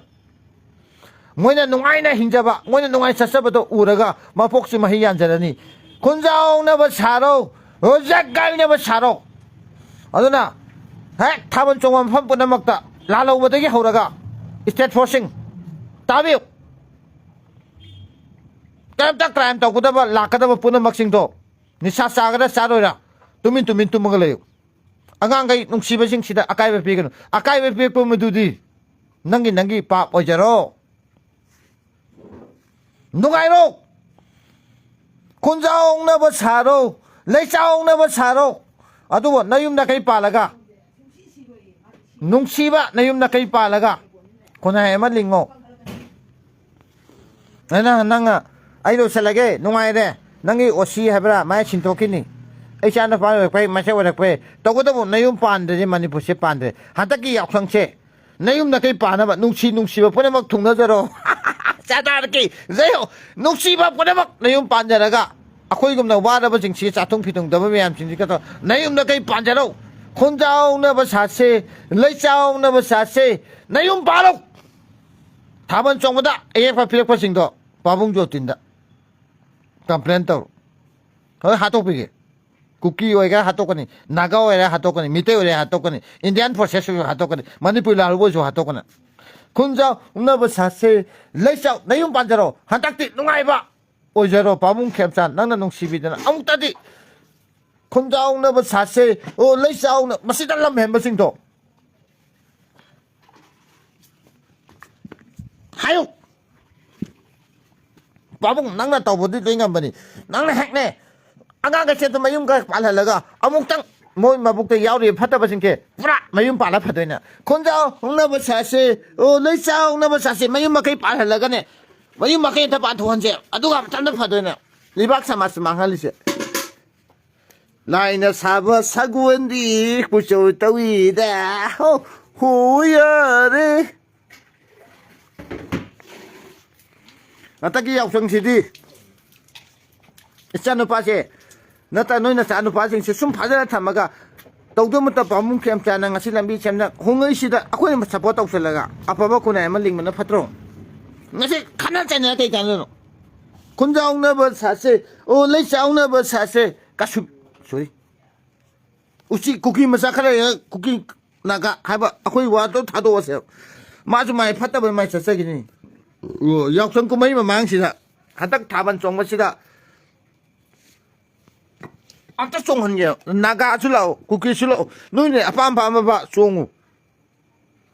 ꯃꯣꯏꯅ ꯅꯨꯡꯉꯥꯏꯅ ꯍꯤꯡꯖꯕ, ꯃꯣꯏꯅ ꯅꯨꯡꯉꯥꯏ ꯆꯠꯆꯕꯗꯣ ꯎꯔꯒ ꯃꯄꯣꯛꯁꯤ ꯃꯍꯩ ꯌꯥꯟꯖꯔꯅꯤ꯫ ꯈꯨꯟꯖꯥꯎꯅꯕ ꯁꯥꯔꯣ, ꯔꯣꯖꯥ ꯀꯥꯏꯅꯕ ꯁꯥꯔꯣ꯫ ꯑꯗꯨꯅ ꯍꯦꯛ ꯊꯥꯕꯜ ꯆꯣꯡꯕ ꯃꯐꯝ ꯄꯨꯝꯅꯃꯛꯇ, ꯂꯥꯜꯍꯧꯕꯗꯒꯤ ꯍꯧꯔꯒ ꯁ꯭ꯇꯦꯠ ꯐꯣꯔꯁꯁꯤꯡ, ꯇꯥꯕꯤꯌꯨ꯫ ꯀꯔꯤꯝꯇ ꯀ꯭ꯔꯥꯏꯝ ꯇꯧꯒꯗꯕ, ꯂꯥꯛꯀꯗꯕ ꯄꯨꯝꯅꯃꯛꯁꯤꯡꯗꯣ, ꯅꯤꯁꯥ ꯆꯥꯒꯗ꯭ꯔꯥ ꯆꯥꯔꯣꯏꯔꯥ, ꯇꯨꯃꯤꯟ ꯇꯨꯃꯤꯟ ꯇꯨꯝꯃꯒ ꯂꯩꯌꯨ꯫ ꯑꯉꯥꯡꯈꯩ ꯅꯨꯡꯁꯤꯕꯁꯤꯡꯁꯤꯗ ꯑꯀꯥꯏꯕ ꯄꯤꯒꯅꯨ꯫ ꯑꯀꯥꯏꯕ ꯄꯤꯔꯛꯄ ꯃꯗꯨꯗꯤ ꯅꯪꯒꯤ, ꯅꯪꯒꯤ ꯄꯥꯞ ꯑꯣꯏꯖꯔꯣ꯫ ꯅꯨꯡꯉꯥꯏꯔꯣ, ꯈꯨꯟꯖꯥꯎꯅꯕ ꯁꯥꯔꯣ, ꯂꯩꯆꯥꯎꯅꯕ ꯁꯥꯔꯣ, ꯑꯗꯨꯕꯨ ꯅꯌꯨꯝ ꯅꯀꯩ ꯄꯥꯜꯂꯒ, ꯅꯨꯡꯁꯤꯕ ꯅꯌꯨꯝ ꯅꯀꯩ ꯄꯥꯜꯂꯒ ꯈꯨꯟꯅꯥꯏ ꯑꯃ ꯂꯤꯡꯉꯣ꯫ ꯅꯪ, ꯅꯪ, ꯑꯩ ꯂꯣꯏꯁꯤꯜꯂꯒꯦ, ꯅꯨꯡꯉꯥꯏꯔꯦ꯫ ꯅꯪꯒꯤ ꯑꯣ ꯁꯤ ꯍꯥꯏꯕ꯭ꯔꯥ, ꯃꯥꯏ ꯁꯤꯟꯗꯣꯛꯈꯤꯅꯤ꯫ ꯑꯩ ꯏꯆꯥ ꯅꯨꯄꯥ ꯑꯣꯏꯔꯛꯄꯩ, ꯃꯁꯛ ꯑꯣꯏꯔꯛꯄꯩ, ꯇꯧꯕꯇꯕꯨ ꯅꯌꯨꯝ ꯄꯥꯟꯗ꯭ꯔꯗꯤ ꯃꯅꯤꯄꯨꯔꯁꯦ ꯄꯥꯟꯗ꯭ꯔꯦ꯫ ꯍꯟꯗꯛꯀꯤ ꯌꯥꯎꯁꯪꯁꯦ ꯅꯌꯨꯝ ꯅꯀꯩ ꯄꯥꯟꯅꯕ ꯅꯨꯡꯁꯤ ꯅꯨꯡꯁꯤꯕ ꯄꯨꯝꯅꯃꯛ ꯊꯨꯡꯅꯖꯔꯣ꯫ ꯆꯥꯗꯥꯔꯀꯤ ꯖꯩ ꯍꯣ꯫ ꯅꯨꯡꯁꯤꯕ ꯄꯨꯝꯅꯃꯛ ꯅꯌꯨꯝ ꯄꯥꯟꯖꯔꯒ, ꯑꯩꯈꯣꯏꯒꯨꯝꯅ ꯋꯥꯔꯕꯁꯤꯡꯁꯤ, ꯆꯥꯊꯨꯡ ꯐꯤꯊꯨꯡꯗꯕ ꯃꯌꯥꯝꯁꯤꯡꯁꯤ ꯀꯠꯇ ꯅꯌꯨꯝ ꯅꯀꯩ ꯄꯥꯟꯖꯔꯣ꯫ ꯈꯨꯟꯖꯥꯎꯅꯕ ꯁꯥꯁꯦ, ꯂꯩꯆꯥꯎꯅꯕ ꯁꯥꯁꯦ, ꯅꯌꯨꯝ ꯄꯥꯜꯂꯣ꯫ ꯊꯥꯕꯜ ꯆꯣꯡꯕꯗ ꯑꯌꯦꯛꯄ ꯄꯤꯔꯛꯄꯁꯤꯡꯗꯣ ꯄꯥꯕꯨꯡ ꯖꯣꯇꯤꯟꯗ ꯀꯝꯄ꯭ꯂꯦꯟ ꯇꯧꯔꯣ꯫ ꯍꯣꯏ, ꯍꯥꯠꯇꯣꯛꯄꯤꯒꯦ꯫ ꯀꯨꯀꯤ ꯑꯣꯏꯒꯦꯔꯥ ꯍꯥꯠꯇꯣꯛꯀꯅꯤ, ꯅꯥꯒꯥ ꯑꯣꯏꯒꯦꯔꯥ ꯍꯥꯠꯇꯣꯛꯀꯅꯤ, ꯃꯤꯇꯩ ꯑꯣꯏꯒꯦꯔꯥ ꯍꯥꯠꯇꯣꯛꯀꯅꯤ, ꯏꯟꯗꯤꯌꯥꯟ ꯐꯣꯔꯁꯦꯁ ꯑꯣꯏꯔꯁꯨ ꯍꯥꯠꯇꯣꯛꯀꯅꯤ, ꯃꯅꯤꯄꯨꯔ ꯂꯥꯜꯍꯧꯕ ꯑꯣꯏꯔꯁꯨ ꯍꯥꯠꯇꯣꯛꯀꯅꯤ꯫ ꯈꯨꯟꯖꯥꯎ ꯎꯪꯅꯕ ꯁꯥꯁꯦ, ꯂꯩꯆꯥꯎ ꯅꯌꯨꯝ ꯄꯥꯟꯖꯔꯣ, ꯍꯟꯗꯛꯇꯤ ꯅꯨꯡꯉꯥꯏꯕ ꯑꯣꯏꯖꯔꯣ꯫ ꯄꯥꯕꯨꯡ ꯈꯦꯝꯆꯥꯟ, ꯅꯪꯅ ꯅꯨꯡꯁꯤꯕꯤꯗꯅ ꯑꯃꯨꯛꯇꯗꯤ ꯈꯨꯟꯖꯥꯎ ꯎꯪꯅꯕ ꯁꯥꯁꯦ꯫ ꯑꯣ, ꯂꯩꯆꯥꯎꯅ ꯃꯁꯤꯗ ꯂꯝ ꯍꯦꯟꯕꯁꯤꯡꯗꯣ ꯍꯥꯏꯌꯨ꯫ ꯄꯥꯕꯨꯡ, ꯅꯪꯅ ꯇꯧꯕꯗꯤ ꯂꯣꯏ ꯉꯝꯕꯅꯤ꯫ ꯅꯪꯅ ꯍꯦꯛꯅꯦ ꯑꯉꯥꯡꯈꯩꯁꯦ ꯑꯗꯨꯝ ꯃꯌꯨꯝ ꯈꯔ ꯄꯥꯜꯍꯜꯂꯒ ꯑꯃꯨꯛꯇꯪ ꯃꯣꯏ ꯃꯕꯨꯛꯇ ꯌꯥꯎꯔꯤꯕ ꯐꯠꯇꯕꯁꯤꯡꯁꯦ ꯄꯨꯔꯥ ꯃꯌꯨꯝ ꯄꯥꯜꯂ ꯐꯗꯣꯏꯅꯦ꯫ ꯈꯨꯟꯖꯥꯎ ꯎꯪꯅꯕ ꯁꯥꯁꯦ, ꯑꯣ, ꯂꯩꯆꯥꯎ ꯎꯪꯅꯕ ꯁꯥꯁꯦ, ꯃꯌꯨꯝ ꯃꯀꯩ ꯄꯥꯜꯍꯜꯂꯒꯅꯦ, ꯃꯌꯨꯝ ꯃꯀꯩ ꯑꯝꯇ ꯄꯥꯟꯊꯣꯛꯍꯟꯁꯦ, ꯑꯗꯨꯒ ꯃꯊꯟꯇ ꯐꯗꯣꯏꯅꯦ꯫ ꯂꯩꯕꯥꯛ ꯁꯃꯥꯖ ꯃꯥꯡꯍꯜꯂꯤꯁꯦ꯫ ꯂꯥꯏꯅ ꯁꯥꯕ ꯁꯒꯣꯜꯗꯤ ꯀꯣꯏꯆꯧ ꯇꯧꯏꯗ꯫ ꯍꯣ, ꯍꯣ, ꯌꯥꯔꯦ꯫ ꯍꯟꯗꯛꯀꯤ ꯌꯥꯎꯁꯪꯁꯤꯗꯤ ꯏꯆꯥꯅꯨꯄꯥꯁꯦ ꯅꯠꯇ꯭ꯔ ꯅꯣꯏ ꯅꯆꯥꯅꯨꯄꯥꯁꯤꯡꯁꯦ ꯁꯨꯝ ꯐꯥꯖꯅ ꯊꯝꯃꯒ ꯇꯧꯗꯧ ꯃꯇꯝ ꯄꯥꯕꯨꯡ ꯈꯦꯝꯆꯥꯟꯅ ꯉꯁꯤ ꯂꯝꯕꯤ ꯁꯦꯝꯅ ꯍꯣꯡꯉꯛꯏꯁꯤꯗ ꯑꯩꯈꯣꯏꯅ ꯁꯞꯄꯣꯔꯠ ꯇꯧꯁꯜꯂꯒ ꯑꯐꯕ ꯈꯨꯟꯅꯥꯏ ꯑꯃ ꯂꯤꯡꯕꯅ ꯐꯠꯇ꯭ꯔꯣ? ꯉꯁꯤ ꯈꯠꯅ ꯆꯩꯅꯔ ꯀꯩ ꯀꯥꯟꯅꯗꯣꯏꯅꯣ? ꯈꯨꯟꯖꯥꯎꯅꯕ ꯁꯥꯁꯦ, ꯑꯣ, ꯂꯩꯆꯥꯎꯅꯕ ꯁꯥꯁꯦ, ꯀꯁꯨ, ꯁꯣꯔꯤ, ꯎꯆꯤ ꯀꯨꯀꯤ ꯃꯆꯥ ꯈꯔ ꯂꯩꯔꯒ ꯀꯨꯀꯤ ꯅꯥꯒꯥ ꯍꯥꯏꯕ ꯑꯩꯈꯣꯏ ꯋꯥꯗꯣ ꯊꯥꯗꯣꯛꯑꯁꯦꯕ꯫ ꯃꯥꯁꯨ ꯃꯥꯏ ꯐꯠꯇꯕ ꯃꯥꯏ ꯆꯠꯆꯈꯤꯅꯤ꯫ ꯑꯣ, ꯌꯥꯎꯁꯪ ꯀꯨꯝꯍꯩ ꯃꯃꯥꯡꯁꯤꯗ ꯍꯟꯗꯛ ꯊꯥꯕꯜ ꯆꯣꯡꯕꯁꯤꯗ ꯑꯝꯇ ꯆꯣꯡꯍꯟꯒꯦ꯫ ꯅꯥꯒꯥꯁꯨ ꯂꯥꯛꯑꯣ, ꯀꯨꯀꯤꯁꯨ ꯂꯥꯛꯑꯣ, ꯅꯣꯏꯅ ꯑꯄꯥꯝ ꯑꯄꯥꯝꯕ ꯆꯣꯡꯉꯨ꯫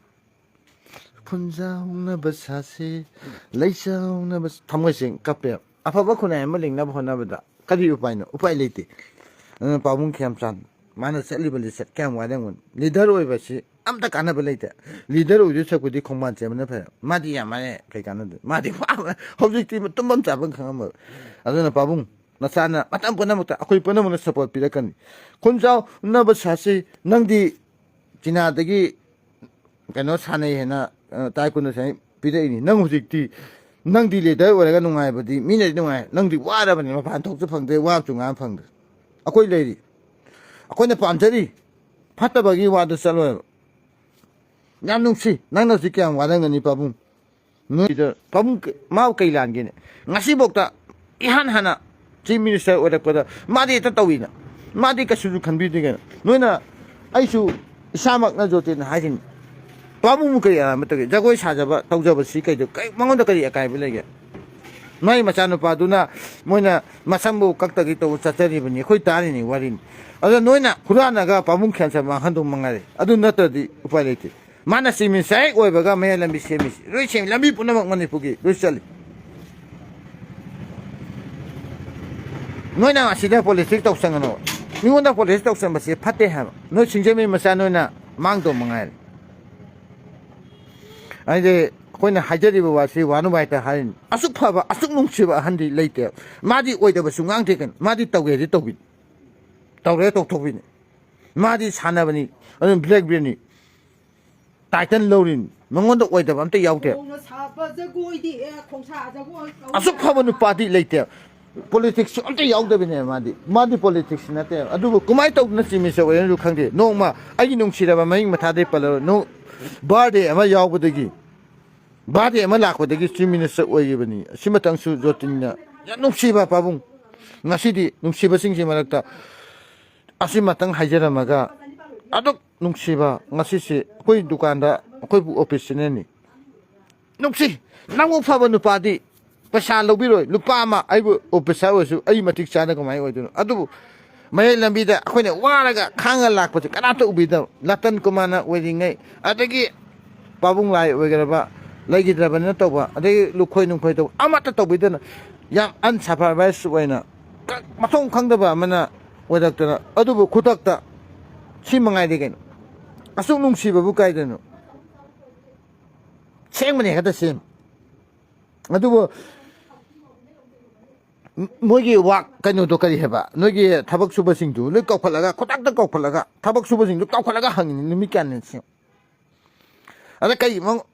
ꯈꯨꯟꯖꯥꯎꯅꯕ ꯁꯥꯁꯤ, ꯂꯩꯆꯥꯎꯅꯕ ꯁ-, ꯊꯃꯣꯏꯁꯦ ꯀꯞꯄꯦ꯫ ꯑꯐꯕ ꯈꯨꯟꯅꯥꯏ ꯑꯃ ꯂꯤꯡꯅꯕ ꯍꯣꯠꯅꯕꯗ ꯀꯔꯤ ꯎꯄꯥꯏꯅꯣ? ꯎꯄꯥꯏ ꯂꯩꯇꯦ꯫ ꯑꯗꯨꯅ ꯄꯥꯕꯨꯡ ꯈꯦꯝꯆꯥꯟ, ꯃꯥꯅ ꯆꯠꯂꯤꯕ ꯂꯤꯆꯠ ꯀꯌꯥꯝ ꯋꯥꯔꯝꯒꯅꯤ꯫ ꯂꯤꯗꯔ ꯑꯣꯏꯕꯁꯤ ꯑꯝꯇ ꯀꯥꯟꯅꯕ ꯂꯩꯇꯦ꯫ ꯂꯤꯗꯔ ꯑꯣꯏꯗꯣꯏ ꯁꯔꯨꯛꯄꯨꯗꯤ ꯈꯣꯡꯕꯥꯟ ꯆꯦꯟꯕꯅ ꯐꯩ꯫ ꯃꯥꯗꯤ ꯌꯥꯝ ꯃꯥꯅꯦ, ꯀꯩ ꯀꯥꯟꯅꯗꯣꯏ? ꯃꯥꯗꯤ ꯋꯥꯕ, ꯍꯧꯖꯤꯛꯇꯤ ꯇꯨꯝꯐꯝ ꯆꯥꯐꯝ ꯈꯪꯉꯝꯃꯔꯣꯏ꯫ ꯑꯗꯨꯅ ꯄꯥꯕꯨꯡ, ꯅꯆꯥꯅ ꯃꯇꯝ ꯄꯨꯝꯅꯃꯛꯇ ꯑꯩꯈꯣꯏ ꯄꯨꯝꯅꯃꯛꯅ ꯁꯞꯄꯣꯔꯠ ꯄꯤꯔꯛꯀꯅꯤ꯫ ꯈꯨꯟꯖꯥꯎꯅꯕ ꯁꯥꯁꯤ, ꯅꯪꯗꯤ ꯆꯤꯅꯥꯗꯒꯤ ꯀꯩꯅꯣ ꯁꯥꯟꯅꯩ ꯍꯥꯏꯅ, ꯑ, ꯇꯥꯏꯀꯨꯟꯗꯣ ꯁꯥꯟꯅꯩ ꯄꯤꯔꯛꯏꯅꯤ꯫ ꯅꯪ ꯍꯧꯖꯤꯛꯇꯤ, ꯅꯪꯗꯤ ꯂꯤꯗꯔ ꯑꯣꯏꯔꯒ ꯅꯨꯡꯉꯥꯏꯕꯗꯤ, ꯃꯤꯅꯗꯤ ꯅꯨꯡꯉꯥꯏ, ꯅꯪꯗꯤ ꯋꯥꯔꯕꯅꯤ, ꯃꯄꯥꯟ ꯊꯣꯛꯁꯨ ꯐꯪꯗ꯭ꯔꯦ, ꯋꯥꯕꯁꯨ ꯉꯥꯡ ꯐꯪꯗ꯭ꯔꯦ꯫ ꯑꯩꯈꯣꯏ ꯂꯩꯔꯤ, ꯑꯩꯈꯣꯏꯅ ꯄꯥꯝꯖꯔꯤ, ꯐꯠꯇꯕꯒꯤ ꯋꯥꯗꯨ ꯆꯠꯂꯣꯏꯕ꯫ ꯌꯥꯝ ꯅꯨꯡꯁꯤ, ꯅꯪꯅ ꯍꯧꯖꯤꯛ ꯀꯌꯥꯝ ꯋꯥꯔꯝꯒꯅꯤ ꯄꯥꯕꯨꯡ꯫ ꯅꯣꯏꯗ ꯄꯥꯕꯨꯡ ꯀ-, ꯃꯥꯕꯨ ꯀꯩ ꯂꯥꯟꯒꯦꯅꯦ? ꯉꯁꯤꯐꯥꯎꯗ ꯏꯍꯥꯟ ꯍꯥꯟꯅ ꯆꯤꯐ ꯃꯤꯅꯤꯁꯇꯔ ꯑꯣꯏꯔꯛꯄꯗ ꯃꯥꯗꯤ ꯍꯦꯛꯇ ꯇꯧꯏꯅ꯫ ꯃꯥꯗꯤ ꯀꯩꯁꯨꯁꯨ ꯈꯟꯕꯤꯗꯦ ꯀꯩꯅꯣ꯫ ꯅꯣꯏꯅ, ꯑꯩꯁꯨ ꯏꯁꯥꯃꯛꯅ ꯖꯣꯇꯤꯟ ꯍꯥꯏꯁꯤꯅꯤ, ꯄꯥꯕꯨꯡꯕꯨ ꯀꯔꯤ ꯑꯔꯥꯟꯕ ꯇꯧꯒꯦ? ꯖꯒꯣꯏ ꯁꯥꯖꯕ ꯇꯧꯖꯕꯁꯤ ꯀꯩꯗꯧ-, ꯀꯩ, ꯃꯉꯣꯟꯗ ꯀꯔꯤ ꯑꯀꯥꯏꯕ ꯂꯩꯒꯦ? ꯃꯥꯒꯤ ꯃꯆꯥꯅꯨꯄꯥꯗꯨꯅ ꯃꯣꯏꯅ ꯃꯁꯝꯕꯨ ꯀꯛꯇꯒꯤ ꯇꯧꯕ ꯆꯠꯆꯔꯤꯕꯅꯤ, ꯑꯩꯈꯣꯏ ꯇꯥꯔꯤꯅꯤ ꯋꯥꯔꯤꯅꯤ꯫ ꯑꯗ ꯅꯣꯏꯅ ꯍꯨꯔꯥꯟꯅꯒ ꯄꯥꯕꯨꯡ ꯈꯦꯟꯁꯟ ꯃꯥꯡꯍꯟꯗꯧ ꯃꯉꯥꯏꯔꯦ, ꯑꯗꯨ ꯅꯠꯇ꯭ꯔꯗꯤ ꯎꯄꯥꯏ ꯂꯩꯇꯦ꯫ ꯃꯥꯅ ꯆꯤꯃꯤꯁ ꯍꯦꯛ ꯑꯣꯏꯕꯒ ꯃꯌꯥꯏ ꯂꯝꯕꯤ ꯁꯦꯝꯃꯤꯁꯤ, ꯂꯣꯏ ꯁꯦꯝꯃꯤ, ꯂꯝꯕꯤ ꯄꯨꯝꯅꯃꯛ ꯃꯅꯤꯄꯨꯔꯒꯤ ꯂꯣꯏ ꯆꯠꯂꯤ꯫ ꯅꯣꯏꯅ ꯑꯁꯤꯗ ꯄꯣꯂꯤꯇꯤꯛꯁ ꯇꯧꯁꯟꯒꯅꯣ꯫ ꯃꯤꯉꯣꯟꯗ ꯄꯣꯂꯤꯇꯤꯛꯁ ꯇꯧꯁꯟꯕꯁꯦ ꯐꯠꯇꯦ ꯍꯥꯏꯕ꯫ ꯅꯣꯏ ꯁꯤꯡꯖꯃꯩ ꯃꯆꯥ ꯅꯣꯏꯅ ꯃꯥꯡꯗꯧ ꯃꯉꯥꯏꯔꯦ꯫ ꯍꯥꯏꯗꯤ ꯑꯩꯈꯣꯏꯅ ꯍꯥꯏꯖꯔꯤꯕ ꯋꯥꯁꯤ ꯋꯥꯅꯨ ꯋꯥꯏꯇ ꯍꯥꯏꯔꯤꯅꯤ꯫ ꯑꯁꯨꯛ ꯐꯕ, ꯑꯁꯨꯛ ꯅꯨꯡꯁꯤꯕ ꯑꯍꯟꯗꯤ ꯂꯩꯇꯦ꯫ ꯃꯥꯗꯤ ꯑꯣꯏꯗꯕꯁꯨ ꯉꯥꯡꯗꯦ ꯀꯩꯅꯣ꯫ ꯃꯥꯗꯤ ꯇꯧꯒꯦꯗꯤ ꯇꯧꯕꯤꯅꯤ꯫ ꯇꯧꯔꯦ ꯇꯧꯊꯣꯛꯄꯤꯅꯤ꯫ ꯃꯥꯗꯤ ꯁꯥꯟꯅꯕꯅꯤ꯫ ꯑꯗꯨꯝ ꯕ꯭ꯂꯦꯛ ꯕꯦꯟꯅꯤ꯫ ꯇꯥꯏꯇꯜ ꯂꯧꯔꯤꯅꯤ꯫ ꯃꯉꯣꯟꯗ ꯑꯣꯏꯗꯕ ꯑꯝꯇ ꯌꯥꯎꯗꯦ꯫ ꯈꯣꯡꯅ ꯁꯥꯕ ꯖꯒꯣꯏꯗꯤ, ꯑꯦ, ꯈꯣꯡꯁꯥ ꯖꯒꯣꯏ ꯀꯧꯏ꯫ ꯑꯁꯨꯛ ꯐꯕ ꯅꯨꯄꯥꯗꯤ ꯂꯩꯇꯦ꯫ ꯄꯣꯂꯤꯇꯤꯛꯁꯁꯨ ꯑꯝꯇ ꯌꯥꯎꯗꯕꯅꯦ ꯃꯥꯗꯤ꯫ ꯃꯥꯗꯤ ꯄꯣꯂꯤꯇꯤꯛꯁ ꯅꯠꯇꯦ꯫ ꯑꯗꯨꯕꯨ ꯀꯃꯥꯏꯅ ꯇꯧꯗꯅ ꯆꯤꯃꯤꯁ ꯑꯣꯏꯔꯤꯅꯣ ꯈꯪꯗꯦ꯫ ꯅꯣꯡꯃ ꯑꯩꯒꯤ ꯅꯨꯡꯁꯤꯔꯕ ꯃꯍꯤꯡ ꯃꯊꯥꯗꯩ ꯄꯜꯂꯔꯣꯏ꯫ ꯅꯣ-, ꯕꯥꯔꯗꯦ ꯑꯃ ꯌꯥꯎꯕꯗꯒꯤ, ꯕꯥꯔꯗꯦ ꯑꯃ ꯂꯥꯛꯄꯗꯒꯤ ꯆꯤꯃꯤꯅꯤꯁꯇꯔ ꯑꯣꯏꯈꯤꯕꯅꯤ꯫ ꯑꯁꯤꯃꯇꯪꯁꯨ ꯖꯣꯇꯤꯟꯅ ꯌꯥꯝ ꯅꯨꯡꯁꯤꯕ ꯄꯥꯕꯨꯡ꯫ ꯉꯁꯤꯗꯤ ꯅꯨꯡꯁꯤꯕꯁꯤꯡꯁꯤ ꯃꯔꯛꯇ ꯑꯁꯤꯃꯇꯪ ꯍꯥꯏꯖꯔꯝꯃꯒ, ꯑꯗꯨꯛ ꯅꯨꯡꯁꯤꯕ ꯉꯁꯤꯁꯦ ꯑꯩꯈꯣꯏ ꯗꯨꯀꯥꯟꯗ ꯑꯩꯈꯣꯏꯕꯨ ꯑꯣꯐꯤꯁ ꯆꯦꯅꯦꯜꯅꯤ꯫ ꯅꯨꯡꯁꯤ, ꯅꯪꯕꯨ ꯐꯕ ꯅꯨꯄꯥꯗꯤ ꯄꯩꯁꯥ ꯂꯧꯕꯤꯔꯣꯏ꯫ ꯂꯨꯄꯥ ꯑꯃ ꯑꯩꯕꯨ ꯑꯣꯐꯤꯁꯥꯔ ꯑꯣꯏꯔꯁꯨ ꯑꯩ ꯃꯇꯤꯛ ꯆꯥꯅ ꯀꯃꯥꯏꯅ ꯑꯣꯏꯗꯣꯏꯅꯣ? ꯑꯗꯨꯕꯨ ꯃꯌꯥꯏ ꯂꯝꯕꯤꯗ ꯑꯩꯈꯣꯏꯅ ꯋꯥꯔꯒ ꯈꯥꯡꯉ ꯂꯥꯛꯄꯁꯦ ꯀꯅꯥꯝꯇ ꯎꯕꯤꯗꯕ꯫ ꯂꯇꯟ ꯀꯨꯃꯥꯔꯅ ꯑꯣꯏꯔꯤꯉꯩ, ꯑꯗꯒꯤ ꯄꯥꯕꯨꯡ ꯂꯥꯏ ꯑꯣꯏꯒꯦꯔꯕ, ꯂꯩꯈꯤꯗ꯭ꯔꯕꯅꯤꯅ ꯇꯧꯕ, ꯑꯗꯒꯤ ꯂꯨꯈꯣꯏ ꯅꯨꯡꯈꯣꯏ ꯇꯧꯕ, ꯑꯃꯠꯇ ꯇꯧꯕꯤꯗꯅ ꯌꯥꯝ ꯑꯟꯁꯐꯔꯚꯥꯏꯁ ꯑꯣꯏꯅ ꯀ-, ꯃꯊꯣꯡ ꯈꯪꯗꯕ ꯑꯃꯅ ꯑꯣꯏꯔꯛꯇꯅ, ꯑꯗꯨꯕꯨ ꯈꯨꯗꯛꯇ ꯁꯤ ꯃꯉꯥꯏꯗꯤ ꯀꯩꯅꯣ? ꯑꯁꯨꯛ ꯅꯨꯡꯁꯤꯕꯕꯨ ꯀꯥꯏꯗꯅꯣ? ꯁꯦꯡꯕꯅꯦ ꯍꯦꯛꯇ ꯁꯦꯝ꯫ ꯑꯗꯨꯕꯨ ꯃꯣꯏꯒꯤ ꯋꯥꯛ ꯀꯩꯅꯣꯗꯣ ꯀꯔꯤ ꯍꯥꯏꯕ? ꯅꯣꯏꯒꯤ ꯊꯕꯛ ꯁꯨꯕꯁꯤꯡꯗꯨ ꯂꯣꯏ ꯀꯧꯈꯠꯂꯒ, ꯈꯨꯗꯛꯇ ꯀꯧꯈꯠꯂꯒ, ꯊꯕꯛ ꯁꯨꯕꯁꯤꯡꯗꯨ ꯀꯧꯈꯠꯂꯒ ꯍꯪꯉꯤꯅꯤ, "ꯅꯨꯃꯤꯠ ꯀꯌꯥꯅꯤ ꯁꯦꯝ-?" ꯑꯗ ꯀꯩ ꯃ-,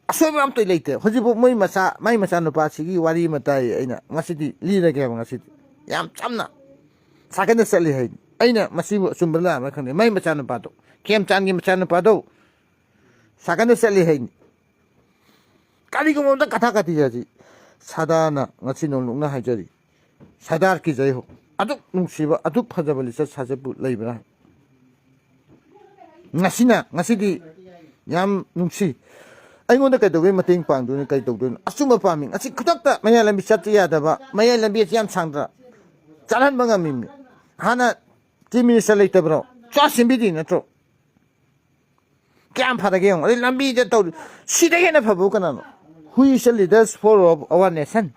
ꯑꯁꯣꯏꯕ ꯑꯝꯇ ꯂꯩꯇꯦ꯫ ꯍꯧꯖꯤꯛꯐꯥꯎ ꯃꯣꯏ ꯃꯆꯥ, ꯃꯥꯏ ꯃꯆꯥꯅꯨꯄꯥꯁꯤꯒꯤ ꯋꯥꯔꯤ ꯑꯃ ꯇꯥꯏ ꯑꯩꯅ꯫ ꯉꯁꯤꯗꯤ ꯂꯤꯔꯒꯦꯕ ꯉꯁꯤꯗꯤ꯫ ꯌꯥꯝ ꯆꯝꯅ ꯁꯥꯀꯟꯗ ꯆꯠꯂꯤ ꯍꯥꯏꯅꯤ꯫ ꯑꯩꯅ ꯃꯁꯤꯕꯨ ꯑꯆꯨꯝꯕ ꯂꯥꯟꯕ꯭ꯔꯥ ꯈꯪꯗꯦ꯫ ꯃꯥꯏ ꯃꯆꯥꯅꯨꯄꯥꯗꯣ, ꯈꯦꯝꯆꯥꯟꯒꯤ ꯃꯆꯥꯅꯨꯄꯥꯗꯣ ꯁꯥꯀꯟꯗ ꯆꯠꯂꯤ ꯍꯥꯏꯅꯤ꯫ ꯀꯔꯤꯒꯨꯝꯕ ꯑꯝꯇ ꯀꯊꯥ ꯀꯊꯤ ꯍꯥꯏꯁꯤ꯫ ꯁꯥꯗꯥꯅ ꯉꯁꯤ ꯅꯣꯡꯂꯨꯛꯅ ꯍꯥꯏꯖꯔꯤ꯫ ꯁꯔꯗꯥꯔ ꯀꯤ ꯖꯩ ꯍꯣ꯫ ꯑꯗꯨꯛ ꯅꯨꯡꯁꯤꯕ, ꯑꯗꯨꯛ ꯐꯖꯕ ꯂꯤꯆꯠ ꯁꯥꯖꯠꯄꯨ ꯂꯩꯕ꯭ꯔꯥ? ꯉꯁꯤꯅ, ꯉꯁꯤꯗꯤ ꯌꯥꯝ ꯅꯨꯡꯁꯤ꯫ ꯑꯩꯉꯣꯟꯗ ꯀꯩꯗꯧꯕꯩ ꯃꯇꯦꯡ ꯄꯥꯡꯗꯣꯏꯅꯣ, ꯀꯩ ꯇꯧꯗꯣꯏꯅꯣ? ꯑꯆꯨꯝꯕ ꯄꯥꯝꯃꯤ꯫ ꯉꯁꯤ ꯈꯨꯗꯛꯇ ꯃꯌꯥꯏ ꯂꯝꯕꯤ ꯆꯠꯇ ꯌꯥꯗꯕ, ꯃꯌꯥꯏ ꯂꯝꯕꯤ ꯑꯁꯤ ꯌꯥꯝ ꯁꯥꯡꯗ꯭ꯔꯥ? ꯆꯠꯍꯟꯕ ꯉꯝꯃꯤꯃꯤ꯫ ꯍꯥꯟꯅ ꯆꯤꯐ ꯃꯤꯅꯤꯁꯇꯔ ꯂꯩꯇꯕ꯭ꯔꯣ? ꯆꯥ ꯁꯦꯝꯕꯤꯗꯦ ꯅꯠꯇ꯭ꯔꯣ? ꯀꯌꯥꯝ ꯐꯔꯒꯦ ꯌꯦꯡꯉꯣ꯫ ꯑꯗꯩ ꯂꯝꯕꯤꯗ ꯇꯧꯔꯤ, ꯁꯤꯗꯒꯤ ꯍꯦꯟꯅ ꯐꯕꯕꯨ ꯀꯅꯥꯅꯣ? Who is the leaders for of our nation?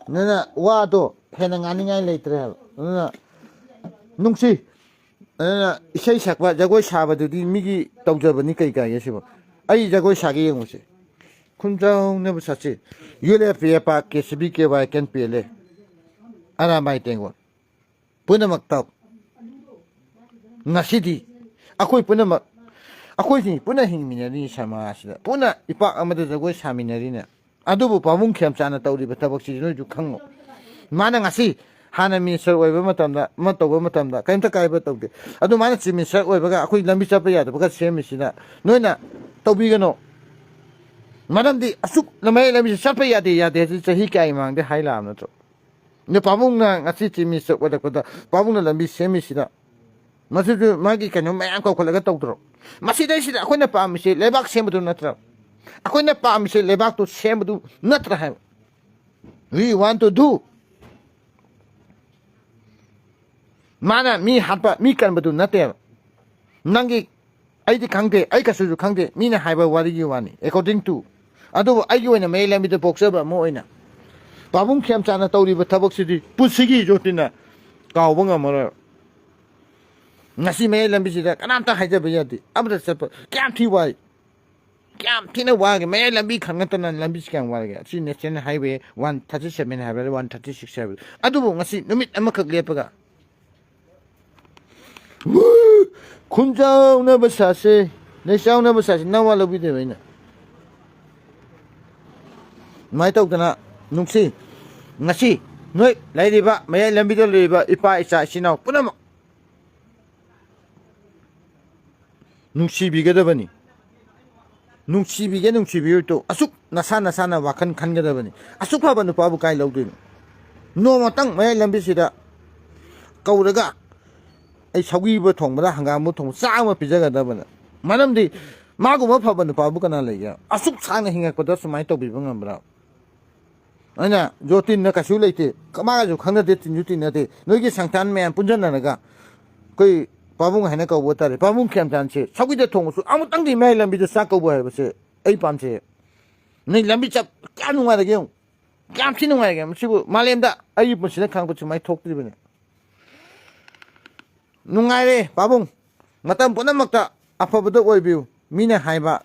ꯑꯗꯨꯅ ꯋꯥꯗꯣ ꯍꯦꯟꯅ ꯉꯥꯡꯅꯤꯡꯉꯥꯏ ꯂꯩꯇ꯭ꯔꯦ ꯍꯥꯏꯕ꯫ ꯑꯗꯨꯅ ꯅꯨꯡꯁꯤ꯫ ꯑꯗꯨꯅ ꯏꯁꯩ ꯁꯛꯄ, ꯖꯒꯣꯏ ꯁꯥꯕꯗꯨꯗꯤ ꯃꯤꯒꯤ ꯇꯧꯖꯕꯅꯤ, ꯀꯩ ꯀꯥꯏꯒꯦ ꯁꯤꯕꯣ? ꯑꯩ ꯖꯒꯣꯏ ꯁꯥꯒꯦ ꯌꯦꯡꯉꯨꯁꯦ꯫ ꯈꯨꯟꯖꯥꯎꯅꯕ ꯁꯥꯁꯤ꯫ ꯌꯨ ꯑꯦꯜ ꯑꯦꯐ ꯑꯦ ꯄꯥ K C B K Y can P L A. ꯑꯔꯥꯃꯥꯏ ꯇꯦꯡꯒꯣꯜ꯫ ꯄꯨꯝꯅꯃꯛꯇ ꯉꯁꯤꯗꯤ ꯑꯩꯈꯣꯏ ꯄꯨꯝꯅꯃꯛ, ꯑꯩꯈꯣꯏꯁꯤꯡ ꯄꯨꯟꯅ ꯍꯤꯡꯃꯤꯟꯅꯔꯤ ꯁꯃꯥꯖꯁꯤꯗ, ꯄꯨꯟꯅ ꯏꯄꯥꯛ ꯑꯃꯗ ꯖꯒꯣꯏ ꯁꯥꯃꯤꯟꯅꯔꯤꯅꯦ꯫ ꯑꯗꯨꯕꯨ ꯄꯥꯕꯨꯡ ꯈꯦꯝꯆꯥꯅ ꯇꯧꯔꯤꯕ ꯊꯕꯛꯁꯤꯗꯤ ꯅꯣꯏꯁꯨ ꯈꯪꯉꯣ꯫ ꯃꯥꯅ ꯉꯁꯤ ꯍꯥꯟꯅ ꯃꯤꯅꯤꯁꯇꯔ ꯑꯣꯏꯕ ꯃꯇꯝꯗ, ꯑꯃ ꯇꯧꯕ ꯃꯇꯝꯗ ꯀꯔꯤꯝꯇ ꯀꯥꯏꯕ ꯇꯧꯗꯦ꯫ ꯑꯗꯨ ꯃꯥꯅ ꯆꯤꯐ ꯃꯤꯅꯤꯁꯇꯔ ꯑꯣꯏꯕꯒ ꯑꯩꯈꯣꯏ ꯂꯝꯕꯤ ꯆꯠꯄ ꯌꯥꯗꯕꯒ ꯁꯦꯝꯃꯤꯁꯤꯅ ꯅꯣꯏꯅ ꯇꯧꯕꯤꯒꯅꯣ꯫ ꯃꯔꯝꯗꯤ ꯑꯁꯨꯛ ꯂꯝꯕꯤ, ꯂꯝꯕꯤꯁꯦ ꯆꯠꯄ ꯌꯥꯗꯦ, ꯌꯥꯗꯦ ꯍꯥꯏꯁꯤ ꯆꯍꯤ ꯀꯌꯥꯒꯤ ꯃꯃꯥꯡꯗ ꯍꯥꯏ ꯂꯥꯛꯑꯕ ꯅꯠꯇ꯭ꯔꯣ? ꯑꯗꯣ ꯄꯥꯕꯨꯡꯅ ꯉꯁꯤ ꯆꯤꯐ ꯃꯤꯅꯤꯁꯇꯔ ꯑꯣꯏꯔꯛꯄꯗ ꯄꯥꯕꯨꯡꯅ ꯂꯝꯕꯤ ꯁꯦꯝꯃꯤꯁꯤꯗ, ꯃꯁꯤꯁꯨ ꯃꯥꯒꯤ ꯀꯩꯅꯣ ꯃꯌꯥꯝ ꯀꯧꯈꯠꯂꯒ ꯇꯧꯗ꯭ꯔꯣ? ꯃꯁꯤꯗꯩꯁꯤꯗ ꯑꯩꯈꯣꯏꯅ ꯄꯥꯝꯃꯤꯁꯦ ꯂꯩꯕꯥꯛ ꯁꯦꯝꯕꯗꯨ ꯅꯠꯇ꯭ꯔꯥ? ꯑꯩꯈꯣꯏꯅ ꯄꯥꯝꯃꯤꯁꯦ ꯂꯩꯕꯥꯛꯇꯨ ꯁꯦꯝꯕꯗꯨ ꯅꯠꯇ꯭ꯔꯥ ꯍꯥꯏꯕ? We want to do꯫ ꯃꯥꯅ ꯃꯤ ꯍꯥꯠꯄ, ꯃꯤ ꯀꯟꯕꯗꯨ ꯅꯠꯇꯦꯕ꯫ ꯅꯪꯒꯤ, ꯑꯩꯗꯤ ꯈꯪꯗꯦ, ꯑꯩ ꯀꯩꯁꯨꯁꯨ ꯈꯪꯗꯦ, ꯃꯤꯅ ꯍꯥꯏꯕ ꯋꯥꯔꯤꯒꯤ ꯋꯥꯅꯤ, according to꯫ ꯑꯗꯨꯕꯨ ꯑꯩꯒꯤ ꯑꯣꯏꯅ ꯃꯌꯥꯏ ꯂꯝꯕꯤꯗ ꯄꯣꯛꯆꯕ ꯑꯃ ꯑꯣꯏꯅ ꯄꯥꯕꯨꯡ ꯈꯦꯝꯆꯥꯅ ꯇꯧꯔꯤꯕ ꯊꯕꯛꯁꯤꯗꯤ ꯄꯨꯟꯁꯤꯒꯤ ꯖꯣꯇꯤꯅ ꯀꯥꯎꯕ ꯉꯝꯃꯔꯣꯏ꯫ ꯉꯁꯤ ꯃꯌꯥꯏ ꯂꯝꯕꯤꯁꯤꯗ ꯀꯅꯥꯝꯇ ꯍꯥꯏꯖꯕ ꯌꯥꯗꯦ, ꯑꯃꯗ ꯆꯠꯄ ꯀꯌꯥꯝ ꯊꯤ ꯋꯥꯏ, ꯀꯌꯥꯝ ꯊꯤꯅ ꯋꯥꯒꯦ꯫ ꯃꯌꯥꯏ ꯂꯝꯕꯤ ꯈꯛ ꯅꯠꯇꯅ ꯂꯝꯕꯤꯁꯤ ꯀꯌꯥꯝ ꯋꯥꯔꯒꯦ? ꯑꯁꯤ national highway one thirty seven ꯍꯥꯏꯕ꯭ꯔꯥ, ꯋꯥꯟ ꯊꯥꯔꯇꯤ ꯁꯤꯛꯁ ꯍꯥꯏꯕ꯭ꯔꯥ? ꯑꯗꯨꯕꯨ ꯉꯁꯤ ꯅꯨꯃꯤꯠ ꯑꯃꯈꯛ ꯂꯦꯞꯄꯒ ꯈꯨꯟꯖꯥꯎꯅꯕ ꯁꯥꯁꯦ, ꯂꯩꯆꯥꯎꯅꯕ ꯁꯥꯁꯦ, ꯅꯋꯥ ꯂꯧꯕꯤꯗꯦꯕ ꯑꯩꯅ꯫ ꯑꯗꯨꯃꯥꯏꯅ ꯇꯧꯗꯅ ꯅꯨꯡꯁꯤ꯫ ꯉꯁꯤ ꯅꯣꯏ ꯂꯩꯔꯤꯕ ꯃꯌꯥꯏ ꯂꯝꯕꯤꯗ ꯂꯩꯔꯤꯕ ꯏꯄꯥ ꯏꯆꯥ ꯏꯆꯤꯟ ꯏꯅꯥꯎ ꯄꯨꯝꯅꯃꯛ ꯅꯨꯡꯁꯤꯕꯤꯒꯗꯕꯅꯤ꯫ ꯅꯨꯡꯁꯤꯕꯤꯒꯦ ꯅꯨꯡꯁꯤꯕꯤꯔꯣꯏ ꯇꯣꯛ, ꯑꯁꯨꯛ ꯅꯁꯥ ꯅꯁꯥꯅ ꯋꯥꯈꯜ ꯈꯟꯒꯗꯕꯅꯤ꯫ ꯑꯁꯨꯛ ꯐꯕ ꯅꯨꯄꯥꯕꯨ ꯀꯥꯏ ꯂꯧꯗꯣꯏꯅꯣ? ꯅꯣꯡꯃꯇꯪ ꯃꯌꯥꯏ ꯂꯝꯕꯤꯁꯤꯗ ꯀꯧꯔꯒ ꯑꯩ ꯁꯧꯒ꯭ꯔꯤꯕꯨ ꯊꯣꯡꯕꯗ ꯍꯪꯒꯥꯝꯕꯨ ꯊꯣꯡꯕ ꯆꯥꯛ ꯑꯃ ꯄꯤꯖꯒꯗꯕꯅꯦ꯫ ꯃꯔꯝꯗꯤ ꯃꯥꯒꯨꯝꯕ ꯐꯕ ꯅꯨꯄꯥꯕꯨ ꯀꯅꯥ ꯂꯩꯒꯦ? ꯑꯁꯨꯛ ꯁꯥꯡꯅ ꯍꯤꯡꯉꯛꯄꯗ ꯁꯨꯃꯥꯏꯅ ꯇꯧꯕꯤꯕ ꯉꯝꯕ꯭ꯔꯥ? ꯑꯩꯅ ꯖꯣꯇꯤꯟꯅ ꯀꯩꯁꯨ ꯂꯩꯇꯦ, ꯃꯥꯒꯁꯨ ꯈꯪꯅꯗꯦ, ꯇꯤꯟꯁꯨ ꯇꯤꯟꯅꯗꯦ꯫ ꯅꯣꯏꯒꯤ ꯁꯪꯁꯊꯥꯟ ꯃꯌꯥꯝ ꯄꯨꯟꯁꯤꯟꯅꯔꯒ ꯑꯩꯈꯣꯏ ꯄꯥꯕꯨꯡ ꯍꯥꯏꯅ ꯀꯧꯕ ꯇꯥꯔꯦ, ꯄꯥꯕꯨꯡ ꯈꯦꯝꯆꯥꯟꯁꯦ ꯁꯧꯒ꯭ꯔꯤꯗ ꯊꯣꯡꯉꯁꯨ ꯑꯃꯨꯛꯇꯪꯗꯤ ꯃꯌꯥꯏ ꯂꯝꯕꯤꯗ ꯆꯥꯛ ꯀꯧꯕ ꯍꯥꯏꯕꯁꯦ ꯑꯩ ꯄꯥꯝꯖꯩ꯫ ꯅꯣꯏ ꯂꯝꯕꯤ ꯆꯠ ꯀꯌꯥꯝ ꯅꯨꯡꯉꯥꯏꯔꯒꯦ ꯌꯦꯡꯉꯨ, ꯀꯌꯥꯝ ꯊꯤ ꯅꯨꯡꯉꯥꯏꯔꯒꯦ꯫ ꯃꯁꯤꯕꯨ ꯃꯥꯂꯦꯝꯗ ꯑꯩꯒꯤ ꯄꯨꯟꯁꯤꯗ ꯈꯪꯕ ꯁꯨꯃꯥꯏꯅ ꯊꯣꯛꯇ꯭ꯔꯤꯕꯅꯤ꯫ ꯅꯨꯡꯉꯥꯏꯔꯦ ꯄꯥꯕꯨꯡ, ꯃꯇꯝ ꯄꯨꯝꯅꯃꯛꯇ ꯑꯐꯕꯗ ꯑꯣꯏꯕꯤꯌꯨ꯫ ꯃꯤꯅ ꯍꯥꯏꯕ,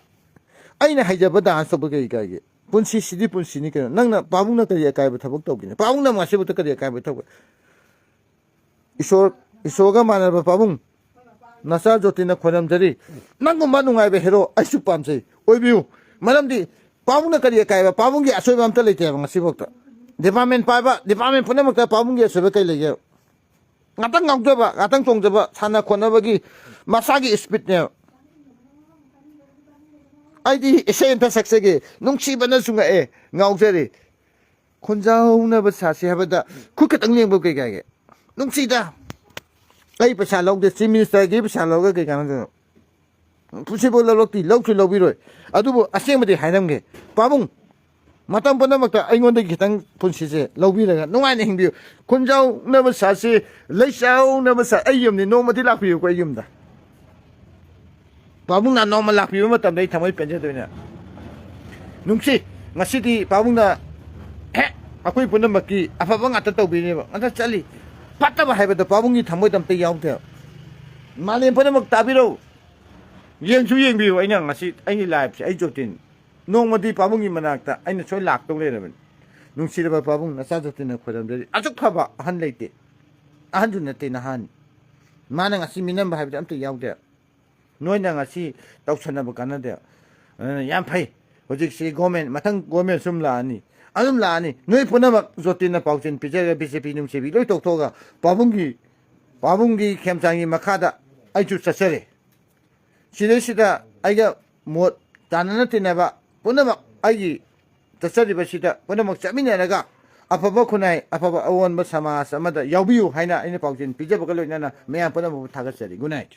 ꯑꯩꯅ ꯍꯩꯖꯕ ꯗꯥꯟꯁ ꯇꯧꯕ ꯀꯔꯤ ꯀꯥꯏꯒꯦ? ꯄꯨꯟꯁꯤꯁꯤꯗꯤ ꯄꯨꯟꯁꯤꯅꯤ ꯀꯩꯅꯣ꯫ ꯅꯪꯅ, ꯄꯥꯕꯨꯡꯅ ꯀꯔꯤ ꯑꯀꯥꯏꯕ ꯊꯕꯛ ꯇꯧꯒꯦꯅꯦ? ꯄꯥꯕꯨꯡꯅ ꯉꯁꯤꯕꯨꯛꯇ ꯀꯔꯤ ꯑꯀꯥꯏꯕ ꯊꯕꯛ? ꯏꯁꯣꯔ, ꯏꯁꯣꯔꯒ ꯃꯥꯟꯅꯕ ꯄꯥꯕꯨꯡ, ꯅꯆꯥ ꯖꯣꯇꯤꯟꯅ ꯈꯣꯏꯔꯝꯖꯔꯤ꯫ ꯅꯪꯒꯨꯝꯕ ꯅꯨꯡꯉꯥꯏꯕ ꯍꯦꯔꯣ ꯑꯩꯁꯨ ꯄꯥꯝꯖꯩ, ꯑꯣꯏꯕꯤꯌꯨ꯫ ꯃꯔꯝꯗꯤ ꯄꯥꯕꯨꯡꯅ ꯀꯔꯤ ꯑꯀꯥꯏꯕ, ꯄꯥꯕꯨꯡꯒꯤ ꯑꯁꯣꯏꯕ ꯑꯝꯇ ꯂꯩꯇꯦꯕ ꯉꯁꯤꯐꯥꯎꯗ꯫ ꯗꯤꯄꯥꯔꯠꯃꯦꯟ ꯄꯥꯏꯕ, ꯗꯤꯄꯥꯔꯠꯃꯦꯟ ꯄꯨꯝꯅꯃꯛꯇ ꯄꯥꯕꯨꯡꯒꯤ ꯑꯁꯣꯏꯕ ꯀꯔꯤ ꯂꯩꯒꯦ? ꯉꯥꯛꯇꯪ ꯉꯥꯎꯖꯕ, ꯉꯥꯛꯇꯪ ꯆꯣꯡꯖꯕ, ꯁꯥꯟꯅ ꯈꯣꯠꯅꯕꯒꯤ ꯃꯁꯥꯒꯤ ꯏꯁꯄꯤꯠꯅꯦꯕ꯫ ꯑꯩꯗꯤ ꯏꯁꯩ ꯑꯝꯇ ꯁꯛꯆꯒꯦ, ꯅꯨꯡꯁꯤꯕꯅ ꯆꯨꯡꯉꯛꯑꯦ, ꯉꯥꯎꯖꯔꯦ꯫ ꯈꯨꯟꯖꯥꯎꯅꯕ ꯁꯥꯁꯤ ꯍꯥꯏꯕꯗ ꯈꯨꯠ ꯈꯛꯇꯪ ꯂꯦꯡꯕ ꯀꯩ ꯀꯥꯏꯒꯦ? ꯅꯨꯡꯁꯤꯗ꯫ ꯑꯩ ꯄꯩꯁꯥ ꯂꯧꯗꯦ, ꯆꯤꯐ ꯃꯤꯅꯤꯁꯇꯔꯒꯤ ꯄꯩꯁꯥ ꯂꯧꯔꯒ ꯀꯩ ꯀꯥꯟꯅꯗꯣꯏꯅꯣ? ꯄꯨꯟꯁꯤꯐꯥꯎ ꯂꯧꯔꯛꯇꯤ, ꯂꯧꯁꯨ ꯂꯧꯕꯤꯔꯣꯏ꯫ ꯑꯗꯨꯕꯨ ꯑꯁꯦꯡꯕꯗꯤ ꯍꯥꯏꯔꯝꯒꯦ, ꯄꯥꯕꯨꯡ, ꯃꯇꯝ ꯄꯨꯝꯅꯃꯛꯇ ꯑꯩꯉꯣꯟꯗꯒꯤ ꯈꯤꯇꯪ ꯄꯨꯟꯁꯤꯁꯦ ꯂꯧꯕꯤꯔꯒ ꯅꯨꯡꯉꯥꯏꯅ ꯍꯤꯡꯕꯤꯌꯨ꯫ ꯈꯨꯟꯖꯥꯎꯅꯕ ꯁꯥꯁꯤ, ꯂꯩꯆꯥꯎꯅꯕ ꯁꯥ-, ꯑꯩ ꯌꯨꯝꯅꯤ, ꯅꯣꯡꯃꯗꯤ ꯂꯥꯛꯄꯤꯌꯨꯀꯣ ꯑꯩ ꯌꯨꯝꯗ꯫ ꯄꯥꯕꯨꯡꯅ ꯅꯣꯡꯃ ꯂꯥꯛꯄꯤꯕ ꯃꯇꯝꯗ ꯑꯩ ꯊꯃꯣꯏ ꯄꯦꯟꯖꯗꯣꯏꯅꯦ꯫ ꯅꯨꯡꯁꯤ, ꯉꯁꯤꯗꯤ ꯄꯥꯕꯨꯡꯅ ꯍꯦꯛ ꯑꯩꯈꯣꯏ ꯄꯨꯝꯅꯃꯛꯀꯤ ꯑꯐꯕ ꯉꯥꯛꯇ ꯇꯧꯕꯤꯅꯦꯕ꯫ ꯉꯥꯛꯇ ꯆꯠꯂꯤ꯫ ꯐꯠꯇꯕ ꯍꯥꯏꯕꯗꯣ ꯄꯥꯕꯨꯡꯒꯤ ꯊꯃꯣꯏꯗ ꯑꯝꯇ ꯌꯥꯎꯗꯦꯕ꯫ ꯃꯥꯂꯦꯝ ꯄꯨꯝꯅꯃꯛ ꯇꯥꯕꯤꯔꯧ꯫ ꯌꯦꯡꯁꯨ ꯌꯦꯡꯕꯤꯌꯨ, ꯑꯩꯅ ꯉꯁꯤ ꯑꯩꯒꯤ ꯂꯥꯏꯐꯁꯦ, ꯑꯩ ꯖꯣꯇꯤꯟ ꯅꯣꯡꯃꯗꯤ ꯄꯥꯕꯨꯡꯒꯤ ꯃꯅꯥꯛꯇ ꯑꯩꯅ ꯁꯣꯏ ꯂꯥꯛꯇꯧ ꯂꯩꯔꯕꯅꯤ꯫ ꯅꯨꯡꯁꯤꯔꯕ ꯄꯥꯕꯨꯡ, ꯅꯆꯥ ꯖꯣꯇꯤꯟꯅ ꯈꯣꯏꯔꯝꯖꯔꯤ꯫ ꯑꯁꯨꯛ ꯐꯕ ꯑꯍꯟ ꯂꯩꯇꯦ꯫ ꯑꯍꯟꯁꯨ ꯅꯠꯇꯦ, ꯅꯍꯥꯅꯤ꯫ ꯃꯥꯅ ꯉꯁꯤ ꯃꯤꯅꯝꯕ ꯍꯥꯏꯕꯗꯤ ꯑꯝꯇ ꯌꯥꯎꯗꯦ꯫ ꯅꯣꯏꯅ ꯉꯁꯤ ꯇꯧꯁꯟꯅꯕ ꯀꯥꯟꯅꯗꯦ꯫ ꯑꯗꯨꯅ ꯌꯥꯝ ꯐꯩ꯫ ꯍꯧꯖꯤꯛꯁꯤ ꯒꯣꯔꯃꯦꯟ, ꯃꯊꯪ ꯒꯣꯔꯃꯦꯟ ꯁꯨꯝ ꯂꯥꯛꯑꯅꯤ, ꯑꯗꯨꯝ ꯂꯥꯛꯑꯅꯤ꯫ ꯅꯣꯏ ꯄꯨꯝꯅꯃꯛ ꯖꯣꯇꯤꯟꯅ ꯄꯥꯎꯖꯦꯜ ꯄꯤꯖꯔꯒ ꯕꯤ ꯖꯦ ꯄꯤ ꯅꯨꯡꯁꯤꯕꯤ ꯂꯣꯏ ꯇꯣꯛꯊꯣꯛꯑꯒ ꯄꯥꯕꯨꯡꯒꯤ, ꯄꯥꯕꯨꯡꯒꯤ ꯈꯦꯝꯆꯥꯡꯒꯤ ꯃꯈꯥꯗ ꯑꯩꯁꯨ ꯆꯠꯆꯔꯦ꯫ ꯁꯤꯗꯩꯁꯤꯗ ꯑꯩꯒ ꯃꯣꯠ ꯆꯥꯟꯅꯅ ꯇꯤꯟꯅꯕ ꯄꯨꯝꯅꯃꯛ ꯑꯩꯒꯤ ꯆꯠꯆꯔꯤꯕꯁꯤꯗ ꯄꯨꯝꯅꯃꯛ ꯆꯠꯃꯤꯟꯅꯔꯒ ꯑꯐꯕ ꯈꯨꯟꯅꯥꯏ, ꯑꯐꯕ ꯑꯑꯣꯟꯕ ꯁꯃꯥꯖ ꯑꯃꯗ ꯌꯥꯎꯕꯤꯌꯨ ꯍꯥꯏꯅ ꯑꯩꯅ ꯄꯥꯎꯖꯦꯜ ꯄꯤꯖꯕꯒ ꯂꯣꯏꯅꯅ ꯃꯌꯥꯝ ꯄꯨꯝꯅꯃꯛꯄꯨ ꯊꯥꯒꯠꯆꯔꯤ꯫ Good night꯫